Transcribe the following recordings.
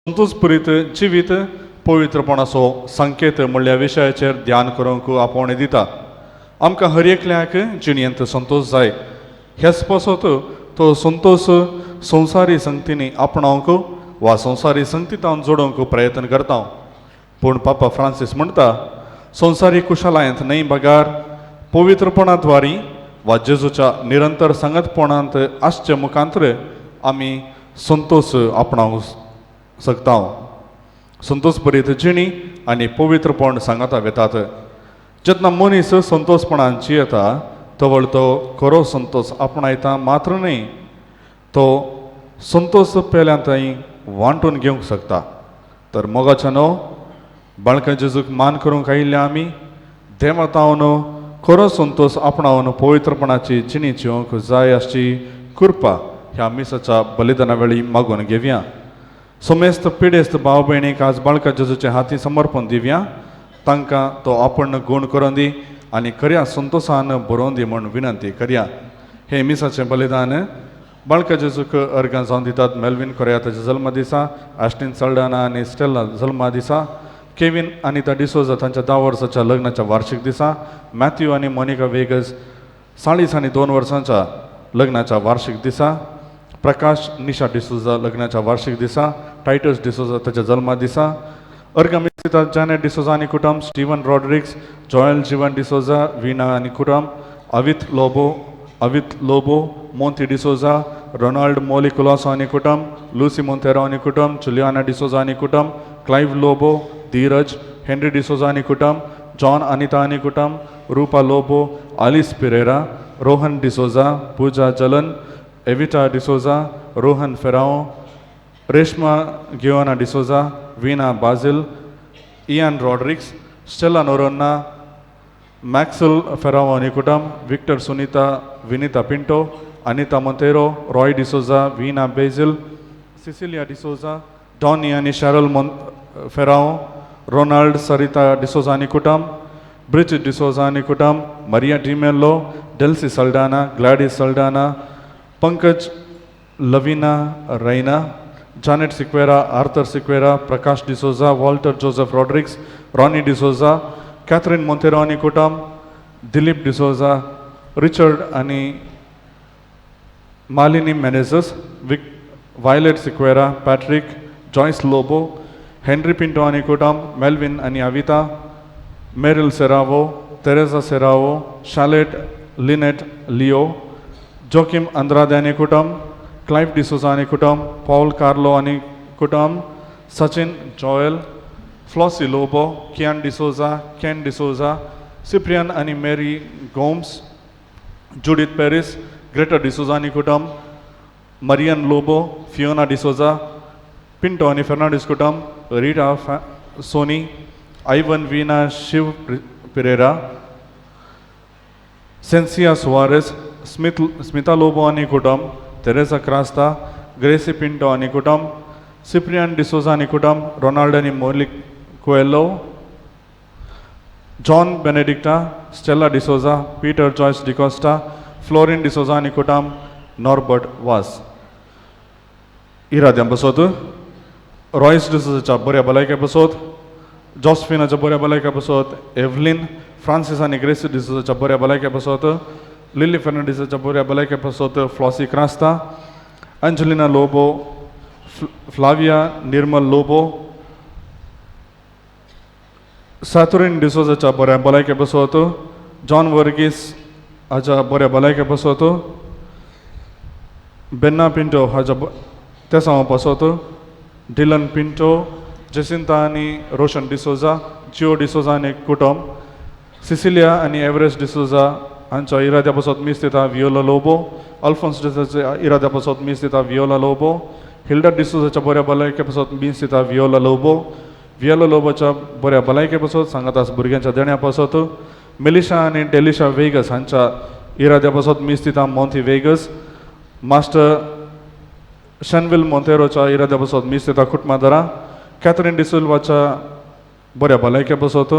संतोषपुरीत जिवीत पवित्रपणाचो संकेत म्हणल्या विशयाचेर ध्यान करूंक आपोवणें दिता. आमकां हर एकल्याक जिणेंत संतोश जाय. ह्याच पासत तो संतोश संवसारी संगतींनी आपणावंक वा संवसारी संगतींत जोडूंक प्रयत्न करता. पूण पापा फ्रांसीस म्हणटा, संवसारी कुशलायेंत न्हय बगार पवित्रपणा द्वारी वा जेजूच्या निरंतर सांगतपणांत आसचे मुखांतर आमी संतोश आपणावंक शकता. संतोष भरीत जिणी आनी पवित्रपण सांगाता वेतात. जेन्ना मनीस संतोषपणान जियेता तवळ तो खरो संतोष आपणायता मात्र न्हय, तो संतोष पेल्यान थंय वांटून घेवंक शकता. तर मोगाच्या न्हू बाळका जेजूक मान करूंक आयिल्ल्या आमी देवातावन खरो संतोष आपणावन पवित्रपणाची जिणी जिवंक जाय आसची कृपा ह्या मिसाच्या बलिदाना वेळी मागून घेवया. समेस्त पिडेस्त भाव भयणीक आज बाळका जेजूच्या हाती समर्पण दिवया. तांकां तो आपण गूण करून दी आनी खऱ्या संतोशान बरोवन दी म्हूण विनंती करया. हे मिसाचें बलिदान बाळका जेजूक अर्गां जावन दितात मेल्विन कोरेया ताच्या जल्मा दिसा, आश्टीन सल्डाना आनी स्टेला जल्मा दिसा, केविन अनिता डिसोजा तांच्या 10 वर्साच्या लग्नाच्या वार्षिक दिसा, मॅथ्यू आनी मोनिका वेगस 42 वर्सांच्या लग्नाच्या वार्षिक दिसा, प्रकाश निशा डिसोजा लग्नाच्या वार्षिक दिसा, टायटस डिसोजा ताच्या जल्मा दिसा. अर्गां मिस जॅनेट डिसोजा आनी कुटुंब, स्टीवन रॉड्रिक्स, जॉयल जीवन डिसोजा, वीणा आनी कुटुंब, अवित लोबो, अवित लोबो, मोंती डिसोजा, रोनाल्ड मोली कुलासो आनी कुटुंब, लुसी मोंतेरो आनी कुटुंब, जुलियाना डिसोजा आनी कुटुंब, क्लायव लोबो, धीरज, हेनरी डिसोजा आनी कुटुंब, जॉन अनिता आनी कुटुंब, रुपा लोबो, आलिस पिरेरा, रोहन डिसोजा, पूजा जलन, एविटा डिसोजा, रोहन फेराओ, रेश्मा गियोना D'Souza, Veena Basil, Ian Rodrigues, Stella Noronha, मॅक्सल फेराओ आनी कुटुंब, Victor Sunita Vinita Pinto, Anita Monteiro, Roy D'Souza, Veena Basil, Cecilia D'Souza, Donny आनी शॅरल मोन फेराओ, रोनाल्ड सरिता डिसोजा आनी कुटुंब, ब्रिज डिसोजा आनी कुटुंब, Maria D'Mello, Delcy Saldanha, Gladys Saldanha, Pankaj Lavina Raina, Janet Sequeira, Arthur Sequeira, Prakash D'Souza, Walter Joseph Rodrigues, Ronnie D'Souza, Catherine Monteiro आनी कुटुंब, दिलीप डिसोजा, रिचर्ड आनी Malini Menezes, Vic Violet Sequeira, Patrick, Joyce Lobo, Henry Pinto आनी कुटुंब, मेल्विन आनी Avita, Meryl Serrao, Teresa Serrao, Shalet Lynette Leo, Joachim Andrade आनी कुटुंब, क्लायव डिसोजा आनी कुटुंब, पॉल कार्लो आनी कुटुंब, Sachin Joel, Flossy Lobo, Kian D'Souza, can D'Souza, Cyprian आनी मेरी गोम्स, जुडीत पेरीस, ग्रेटर डिसोजा आनी कुटुंब, मरियन लोबो, फियोना डिसोजा, पिंटो आनी फेर्नांडीस कुटुंब, रिटा सोनी, आयवन वीना शिव पिरेरा, सेन्सिया सुवारेस, स्मित स्मिता लोबो आनी कुटुंब, तेरेसा क्रास्ता, ग्रेसी पिंटो आनी कुटुंब, सिप्रियन डिसोजा आनी कुटुंब, रोनाल्ड आनी मोलिक Coelho, John Benedicta, Stella D'Souza, Peter Joyce D'Costa, Florine D'Souza आनी कुटुंब, नॉर्बर्ट वास. इराद्यां बसोत रॉयस डिसोजाच्या बऱ्या भलायके बसोत, जॉस्फिनाच्या बऱ्या भलायके बसोत, एवलिन फ्रांसीस आनी ग्रेसी डिसोजाच्या बऱ्या भलायके बसोत, लिली फेर्नांडीसाच्या बऱ्या भलायके बसोत, Flossy Crasta, Angelina Lobo, Flavia Nirmal Lobo, सातुरीन डिसोजाच्या बऱ्या भलायके बसोत, जॉन वर्गीस हाच्या बऱ्या भलायके बसोत, बेन्ना पिंटो हाच्या तेसांव पासत, डिलन पिंटो, जेसिंता आनी रोशन डिसोजा, जिओ डिसोजा आनी कुटुंब, सिसिलिया आनी एवरेस्ट डिसोजा हांच्या इराद्या पासत मीस दिता वियोला लोबो, अल्फोन्स डिसोजा इराद्या पासत मीस दिता वियोला लोबो, हिल्डा डिसोजाच्या बऱ्या भलायके पासत मीस दिता वियोला लोबो, वियोला लोबोच्या बऱ्या भलायके पासत सांगातास भुरग्यांच्या देण्या पासत, मेलिशा आनी डेलिशा वेगस हांच्या इराद्या पासत मीस दिता मोंती वेगस, मास्टर शनविल मोंतेरोच्या इराद्या पासत मीस दिता कुटमादरा, कॅथरीन डिसिल्वाच्या बऱ्या भलायके पासत,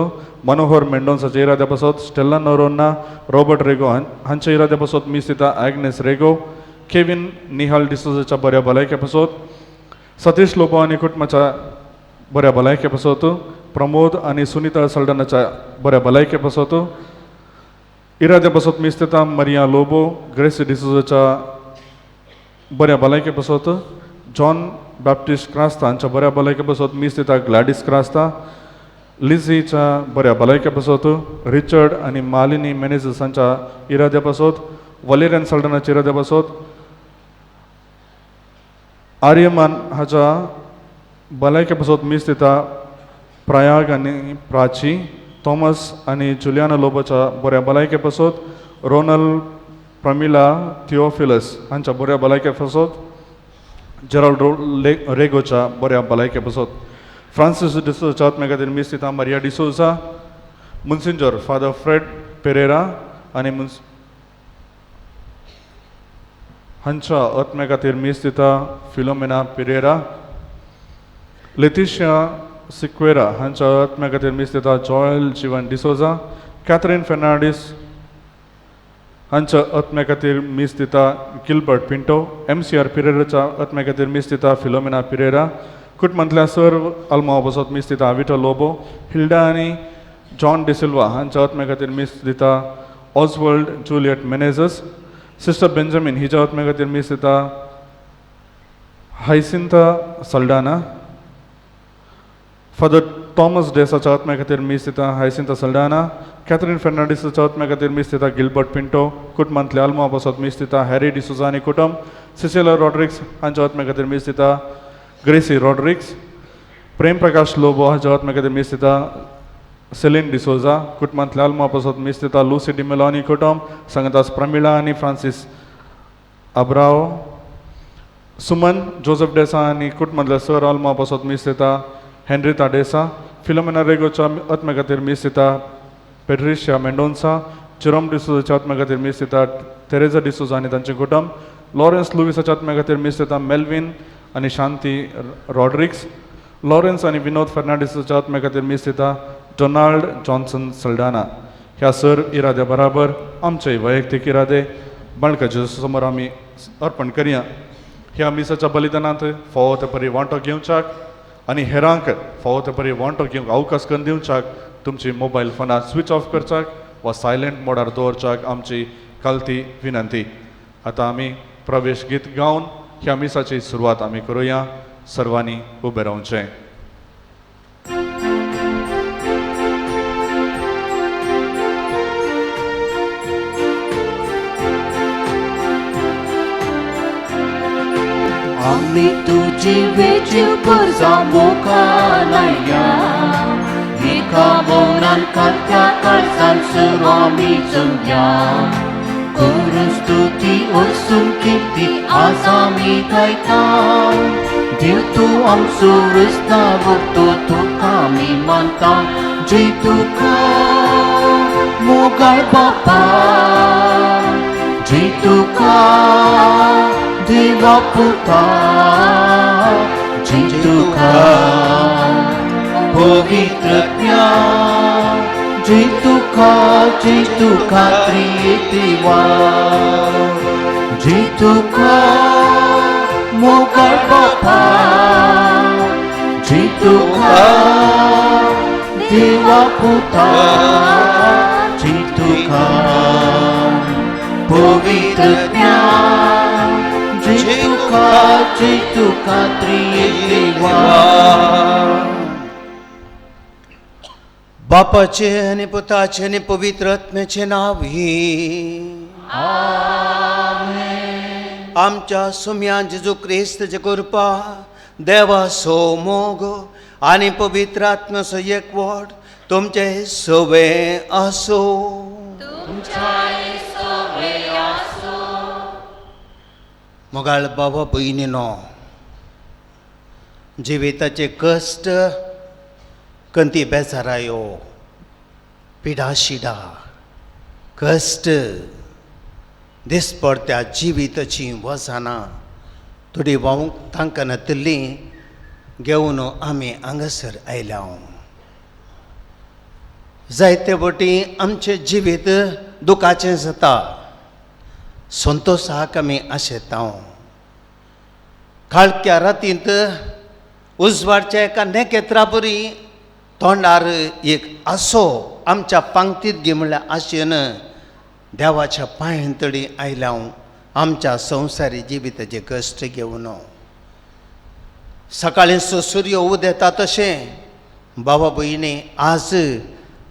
मनोहर मेंडोन्साच्या इराद्या पासत, स्टेला नोरोन्ना, रॉबर्ट रेगो हांच्या इराद्या पासत मीस दिता ॲग्नेस रेगो, केविन निहाल डिसोजाच्या बऱ्या भलायके पासत. सतीश लोबो आनी कुटुंबाच्या बऱ्या भलायके पासत, प्रमोद आनी सुनिता सल्डानाच्या बऱ्या भलायके पासत, इराद्या पासत मीस दिता मरिया लोबो, ग्रेसी डिसोजाच्या बऱ्या भलायके पासत, जॉन बॅप्टिस्ट क्रास्ता हांच्या बऱ्या भलायके पासत मीस दिता ग्लॅडीस क्रास्ता, लिझीच्या बऱ्या भलायके पासत, रिचर्ड आनी मालिनी मेनेझस हांच्या इराद्या पासत, वलेरियन सल्डानाच्या इराद्या पासत, आर्यमान हाच्या भलायके पासत मीस दिता प्रयाग आनी प्राची, थॉमस आनी जुलियाना लोबोच्या बऱ्या भलायके पासत, रोनल प्रमिला थिओफिलस हांच्या बऱ्या भलायके पासत, जेराल्ड रेगोच्या बऱ्या भलायके पासत, फ्रांसीस डिसोजाच्या आत्म्या खातीर मीस दिता Maria D'Souza, Monsignor Father Fred Pereira आनी मुन्स हांच्या आत्म्या खातीर मीस दिता फिलोमेना पिरेरा, लेतिशिया सिक्वेरा हांच्या आत्म्या खातीर मीस दिता जॉयल जिवन डिसोजा, कॅथरीन फेर्नांडीस हांच्या आत्म्या खातीर मीस दिता गिलबर्ट पिंटो, MCR पिरेराच्या आत्म्या खातीर मीस दिता फिलोमेना पिरेरा, कुटुंबांतल्या सर्व आल्मांव पासत मीस दिता आविटो लोबो, हिल्डा आनी जॉन डिसिल्वा हांच्या आत्म्या खातीर मीस दिता ऑजवर्ल्ड जुलियट मेनेझस, सिस्टर बेंजामीन हिच्या आत्म्या खातीर मीस दिता हायसिंथा सल्डाना, फादर थॉमस डेसाच्या आत्म्या खातीर मीस दिता हायसिंथा सल्डाना, कॅथरीन फेर्नांडीसाच्या आत्म्या खातीर मीस दिता गिलबर्ट पिंटो, कुटुंबांतल्या आल्मांव पासत मीस दिता हॅरी डिसोजा आनी कुटुंब, सिसेला रॉड्रिक्स हांच्या आत्म्या खातीर मीस दिता ग्रेसी रॉड्रिक्स, प्रेम प्रकाश लोबो हांच्या आत्म्या खातीर मीस दिता सेलीन डिसोजा, कुटुंबांतल्या आल्मांव पासत मीस दिता लुसी डिमेलो आनी कुटुंब, सांगतास प्रमिळा आनी फ्रांसीस आब्राव, सुमन जोजफ डेसा आनी कुटुंबांतल्या सर आल्मांव पासत मीस दिता हेनरिता डेसा, फिलोमेना रेगोच्या आत्म्या खातीर मीस दिता पेट्रिशिया मेंडोन्सा, जिरोम डिसोजाच्या आत्म्या खातीर मीस दिता तेरेजा डिसोजा आनी तांचें कुटुंब, लॉरन्स लुविसाच्या आत्म्या खातीर मीस दिता मेल्विन आनी शांती रॉड्रिक्स, लॉरन्स आनी विनोद फेर्नांडीसाच्या आत्म्या खातीर मीस दिता डोनाल्ड जॉन्सन सल्डाना. ह्या सर इराद्या बराबर आमचे वैयक्तीक इरादे बाळकाच्या समोर आमी अर्पण करया. ह्या मिसाच्या बलिदानांत फावो ते परी वांटो घेवच्याक आनी हेरांक फावो ते परी वांटो घेवंक अवकाश करून दिवच्याक तुमची मोबायल फोनां स्विच ऑफ करच्याक वा सायलंट मोडार दवरच्याक आमची कालती विनंती. आतां आमी प्रवेश गीत गावन ह्या मिसाची सुरवात आमी करुया. सर्वांनी उबें रावचें. आमी तुजी वेची पुरसा मुखार एका मौनान कात्या काळजान सुरू आमी जमया, करून स्तुती वसून किर्ती आज आमी गायता, देव तूं आमचो रस्ता व्हरतो तुका आमी मानता, जय तुका मोगाळ बापा, जय तुका देवा पुता, जय तुका पवित्र ज्ञान, जय तुका त्रिएक देवा, जय तुका मोगाळ बापा, जय तुका देवा पुता, जय तुका पवित्र ज्ञान, जय तुका त्रिएक देवा. बापाचे आनी पुताचे आनी पवित्र आत्म्याचे नांव ही आमच्या सुम्या जेजू क्रिस्ताचे कृपा, देवाचो मोग आनी पवित्र आत्म्याचो एकवट तुमचे सवे आसूं. मोगाळ बाबा भयणीनो, जिविताचे कश्ट, कंती बेजारायो, पिडाशिडा, कश्ट, दिसपडत्या जिविताची वजनां थोडी व्हांवूंक तांकां नातिल्लीं घेवन आमी हांगासर आयल्या. जायते वटी आमचें जिवीत दुखाचें जाता, संतोशाक आमी आशेता. काळख्या रातींत उजवाडच्या एका नेकेत्रा बरी तोंडार एक आसो आमच्या पांगतीत घे म्हणल्यार आशेन देवाच्या पांयांतडी आयल्या हांव आमच्या संवसारी जिविताचे कश्ट घेवन. सकाळीं सूर्य उदेता तशें बाबा भयणी आज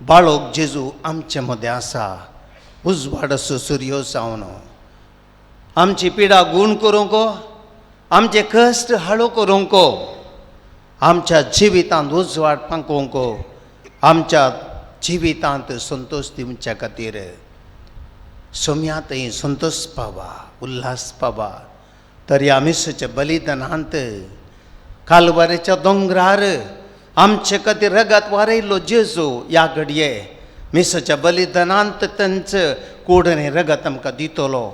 बाळोक जेजू आमचे मदें आसा, उजवाड असो सूर्य जावन आमची पिडा गूण करूंक, आमचे कश्ट हाळू करूंक, आमच्या जिवितांत उजवाड पांकोवंक, आमच्या जिवितांत संतोश दिवच्या खातीर सोम्यांतय संतोश पावा, उल्हास पावा. तरी आमिसाच्या बलिदानांत कालवारेच्या दोंगरार आमचे खातीर रगत वारयलो जेजू ह्या घडये मिसाच्या बलिदानांत तांचो कूड आनी रगत आमकां दितलो.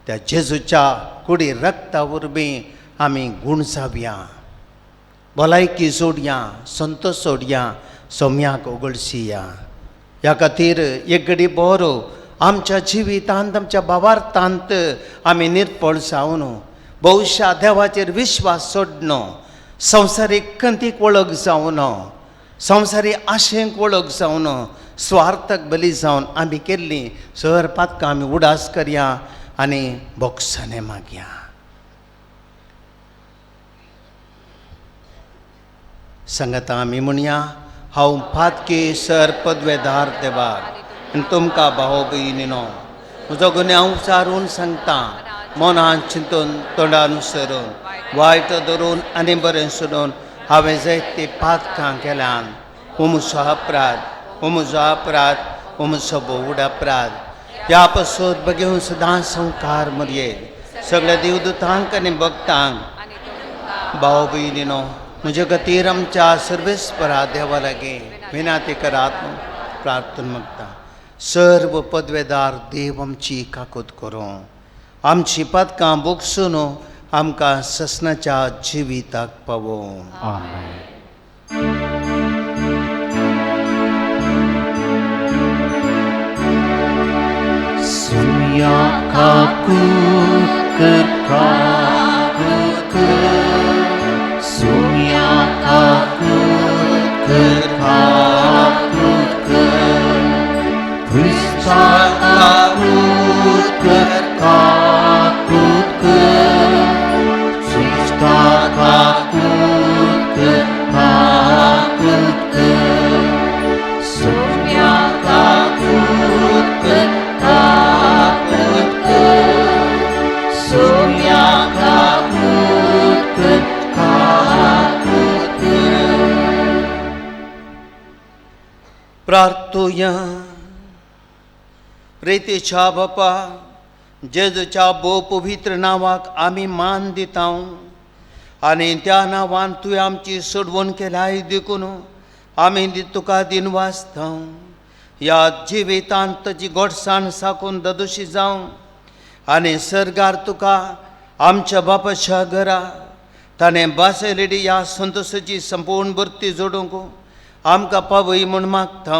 त्या जेजूच्या कुडी रगता वरवीं आमी गूण जावया, भलायकी जोडया, संतोश सोडया, सोम्याक उगडसिया. ह्या खातीर एक घडी बरो आमच्या जिवितांत आमच्या भावार्थांत आमी निर्पळ जावन भोवशा देवाचेर विश्वास सोडनो, संवसारीक कंतीक वळख जावन, संवसारी आशेंक वळख जावन, स्वार्थक बली जावन आमी केल्ली सर पातकां आमी उडास करया आनी बोगसाणें मागया. सांगाता आमी म्हणया, हांव पातकी सर पदवेदार देवाक आनी तुमकां भाव भयणीनो म्हजो गुन्यांव उचारून सांगता, मनान चिंतून तोंडान सरून वायट धरून आनी बरें सोडून हांवें जायते पातकां केल्यान. हो म्हजो अपराध, हो म्हजो अपराध, हो म्हजो भोवड अपराध. ह्या पासून बगेवन सदां संवकार मरयेल सगळ्या देवदूतांक आनी भक्तांक भाव भयणीनो म्हजे खातीर आमच्या सर्वेस्परा देवा लागीं विनाती करात प्रार्थना मागता. सर्व पदवेदार देव आमची काकूत करूं, आमची पातकां बोगसून आमकां ससनाच्या जिविताक पावोवं. आमेन. सुया काकूत काकूत, सुया काकूत काकूत, क्रिस्ता काकूत काकूत, क्रिस्ता काकूत काकूत, सुया काकूत काकूत, सुया काकूत काकूत. प्रार्थुया. प्रेतीच्या बापा जेजूच्या भोव पवित्र नांवाक आमी मान दिता आनी त्या नांवान तुवें आमची सोडवण केल्याय देखून आमी तुका दिनवासता. ह्या जिवितांत तुजी गोडसाण साकून ददोशी जावं आनी सर्गार तुका आमच्या बापाच्या घरा ताणें बासयलेली ह्या संतोशाची संपूर्ण भरती जोडूंक आमकां पावय म्हूण मागता.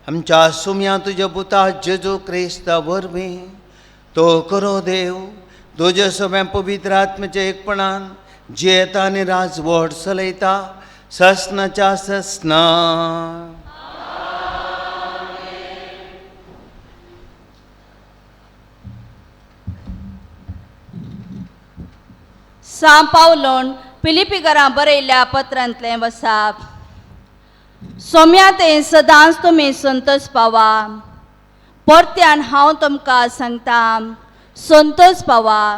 आमच्या सुम्या तुज्या पुता जेजू क्रिस्ता वरवीं तो करो देव तुज्या सगळ्या पवित्र आत्म्याच्या एकपणान जियेता आनी राजवट चलयता ससनाच्या ससना. सां पावलोन फिलिपीकरां बरयल्ल्या पत्रांतलें वसाप. सोम्या तें सदांच तुमी संतोश पावा. परत्यान हांव तुमकां सांगता, संतोश पावा.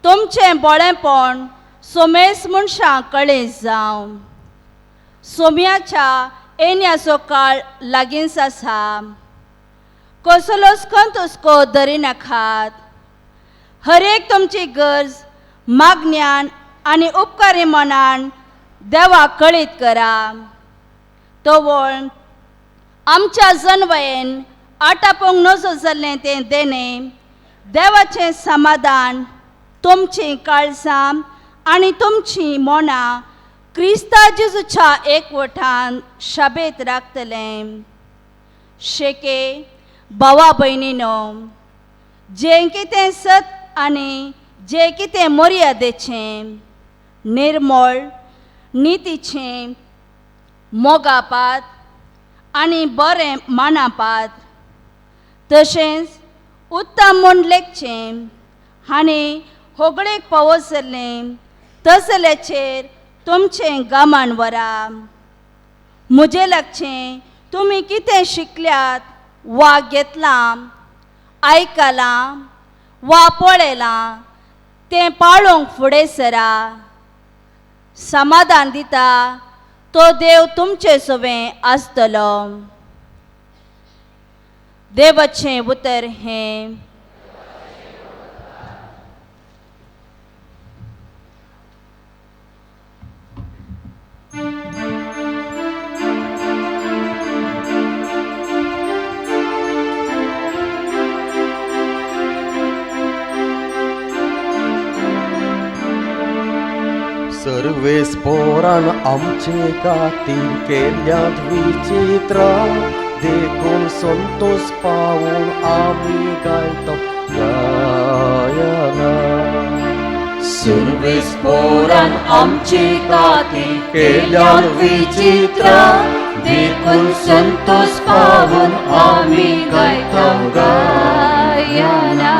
तुमचें बोळेपण सोमेस मनशां कळें जावं. सोम्याच्या येण्याचो काळ लागींच आसा. कसलोच खंत धरिनाकात. हर एक तुमची गरज मागण्यान आनी उपकारी मनान देवाक कळीत करा. तवळ आमच्या जनवयेन आटापोंक नजो जाल्लें तें देणें देवाचें समाधान तुमचीं काळजां आनी तुमचीं मनां क्रिस्ता जेजूच्या एकवटान शाबेत राखतलें. शेके भावा भयणीनो, जें कितें सत आनी जें कितें मर्यादेचें, निर्मळ, नितीचें, मोगापात आनी बरें मानापात तशेंच उत्तम म्हूण लेखचें आनी होगळेक पावसलें तसल्याचेर तुमचें गमान वरा. म्हजें लागचें तुमी कितें शिकल्यात वा घेतलां, आयकलां वा पळयलां तें पाळूंक फुडें सरा. समाधान दिता तो देव तुमचे सवें आसतलो. देवाचें उतर हें. सर्वेस पोरान आमचे खातीर केल्यात विचित्रां, देखून संतोष पावून आमी गायता गायना. सर्वेस पोरान आमचे खातीर केल्यात विचित्रां, देखून संतोष पावून आमी गायता गायना.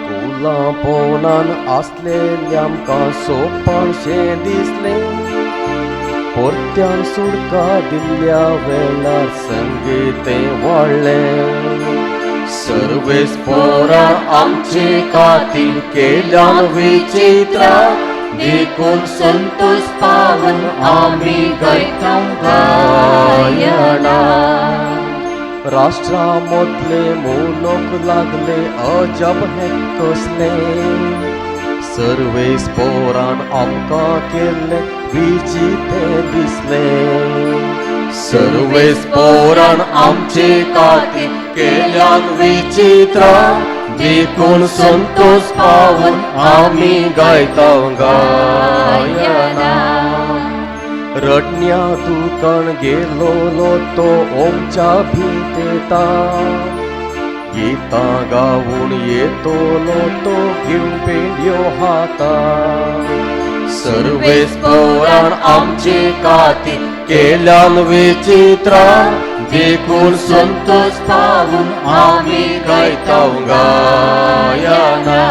कुलां पोनान आसलेल्या आमकां सोंपणशें दिसलें, परत्यान सुडका दिल्ल्या वेळार संगीतें वाडलें. सर्वेस पोरान आमचे खातीर केल्यात विचित्रां, देखून संतोष पावून आमी गायता गायना. राष्ट्रा मदले म्हणूंक लागले अजब हें कसलें, सर्वेस पोरान आमकां केल्लें विचितें दिसलें. सर्वेस पोरान आमचे खातीर केल्यात विचित्रां, देखून संतोष पावून आमी गायता गायना. रडण्या दुकान गेलोलो तो ओमच्या भितेता, गीतां गावून येतलो तो घेवन पेंडयो हाता. सर्वेस पोरान आमचे खातीर केल्यात विचित्रां, देखून संतोष पावून आमी गायता गायना.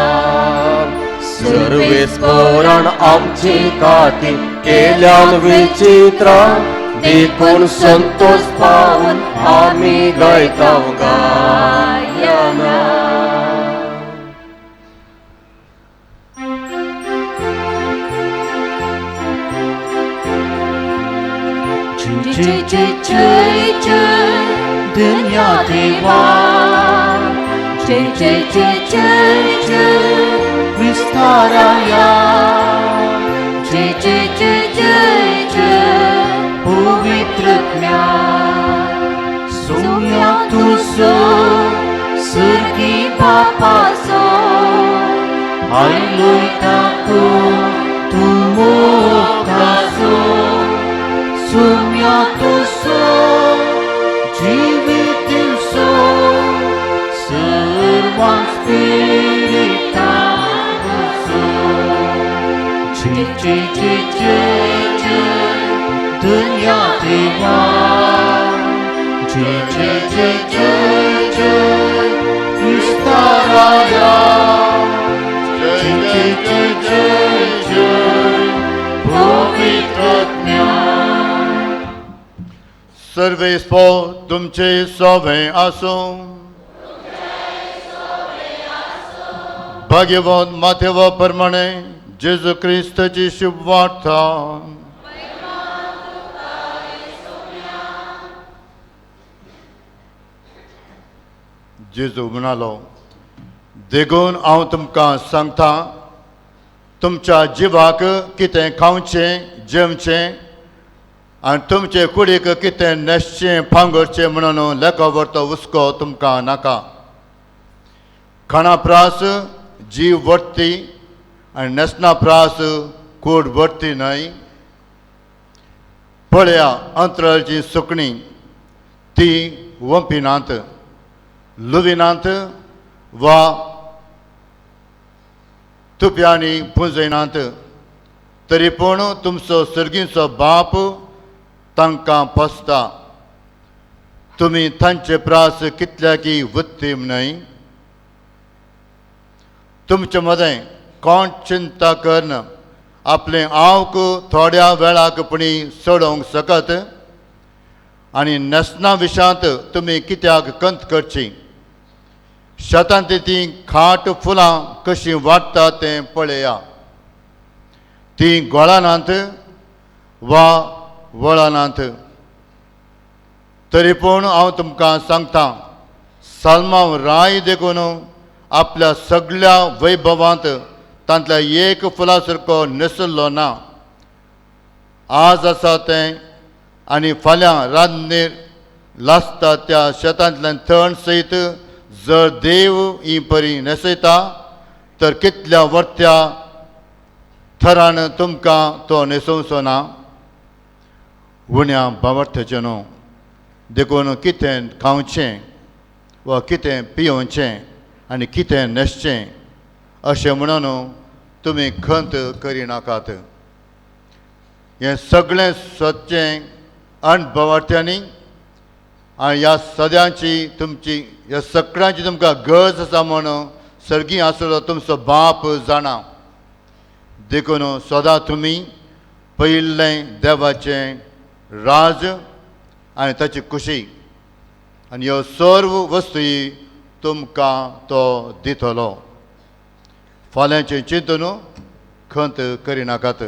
सर्वेस पोरान आमचे खातीर केल्यात विचित्रां, देखून संतोष पावून आमी गायता गायना. जय जय जय जय दुनिया देवा, जय जय जय जय जय विस्ताराया, जय जय जय जय जय पवित्र ज्ञान सुम्या तुसो सुर्गी बापासो आयलोयता तूं मोगासो सुम्या तुसो जिवितसो सर्वां स्पिरितासो. जय जय जय जय जय दुनिया देवा, जय जय जय जय जय विस्ताराया, जय जय जय जय जय पवित्र ज्ञान. सर्वेस पो तुमचे सवे आसूं. भाग्यवंत माथेवा प्रमाणे जेजू क्रिस्ताची शुभ वार्ता. जेजू म्हणालो, देखून हांव तुमकां सांगता, तुमच्या जिवाक कितें खावचें जेवचें आनी तुमचे कुडीक कितें न्हेसचें पांगुरचें म्हणून लेखो व्हरतो हुस्को तुमकां नाका. खाणा प्रास जीव व्हरती आनी न्हेसणा प्रास कूड व्हरती न्हय. पळया अंतराळची सुकणीं, ती वंपिनात, लुविनात वा तुप्यांनी पुंजयनात, तरी पूण तुमचो सर्गीचो बाप तांकां पोसता। तुमी तांचे प्रास कितल्याकी उत्तीम न्हय? तुमचे मदें कोण चिंता करन आपलें आवक थोड्या वेळाक पुणी सोडोवंक शकत? आनी न्हेसणा विशांत तुमी कित्याक कंत करची? शेतांत तीं खाट फुलां कशीं वाडटा तें पळया। तीं गोळानात वा वळनात, तरी पूण हांव तुमकां सांगता, साल्मांव राय देखून आपल्या सगळ्या वैभवांत तांतल्या एक फुलां सारको न्हेसल्लो ना। आज आसा तें आनी फाल्यां रांदनीर लासता त्या शेतांतल्यान थंड सयत जर देव ही परी न्हेसयता तर कितल्या वर्त्या थरान तुमकां तो न्हेसोवचो ना? उण्या भावार्थाचें न्हू, देखून कितें खावचें वा कितें पियोवचें आनी कितें न्हेसचें अशें म्हणून तुमी खंत करिनाकात। हें सगळें सदचें अणभवार्थ्यांनी आनी ह्या सद्यांची तुमची ह्या सगळ्यांची तुमकां गरज आसा म्हूण सर्गी आसलो तुमचो बाप जाणा। देखून सदां तुमी पयिल्लें देवाचें राज आनी ताची खुशी आनी ह्यो सर्व वस्तू तुमकां तो दितलो। फाल्यांचें चिंतून खंत करिनाकात।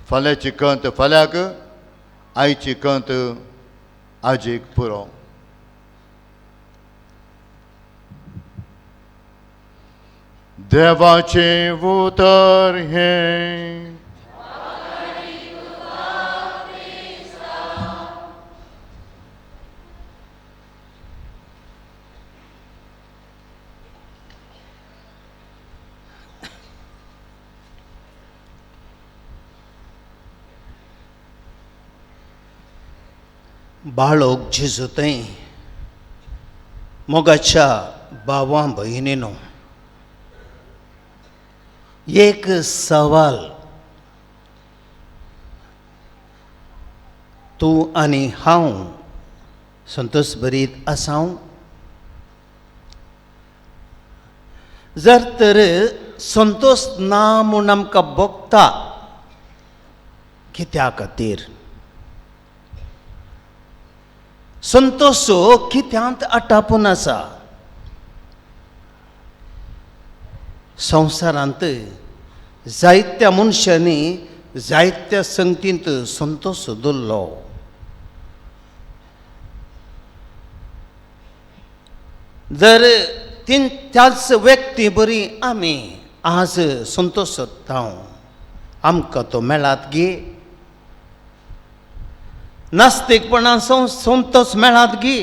फाल्यांची खंत फाल्यांक, आयची खंत आजीक पुरो। देवाचें उतर हें। बाळोक जेजू थंय मोगाच्या भावां भयणीनो, एक सवाल तूं आनी हांव संतोष भरीत आसाव? जर तर संतोष ना म्हूण आमकां भोगता कित्या खातीर? संतोष कित्यांत आटापून आसा? संवसारांत जायत्या मनशांनी जायत्या संगतींत संतोष दवरलो। जर तीन त्याच व्यक्ती बरी आमी आज संतोष सोदता, आमकां तो मेळात गे? नास्तिकपणान संतोष मेळात गी?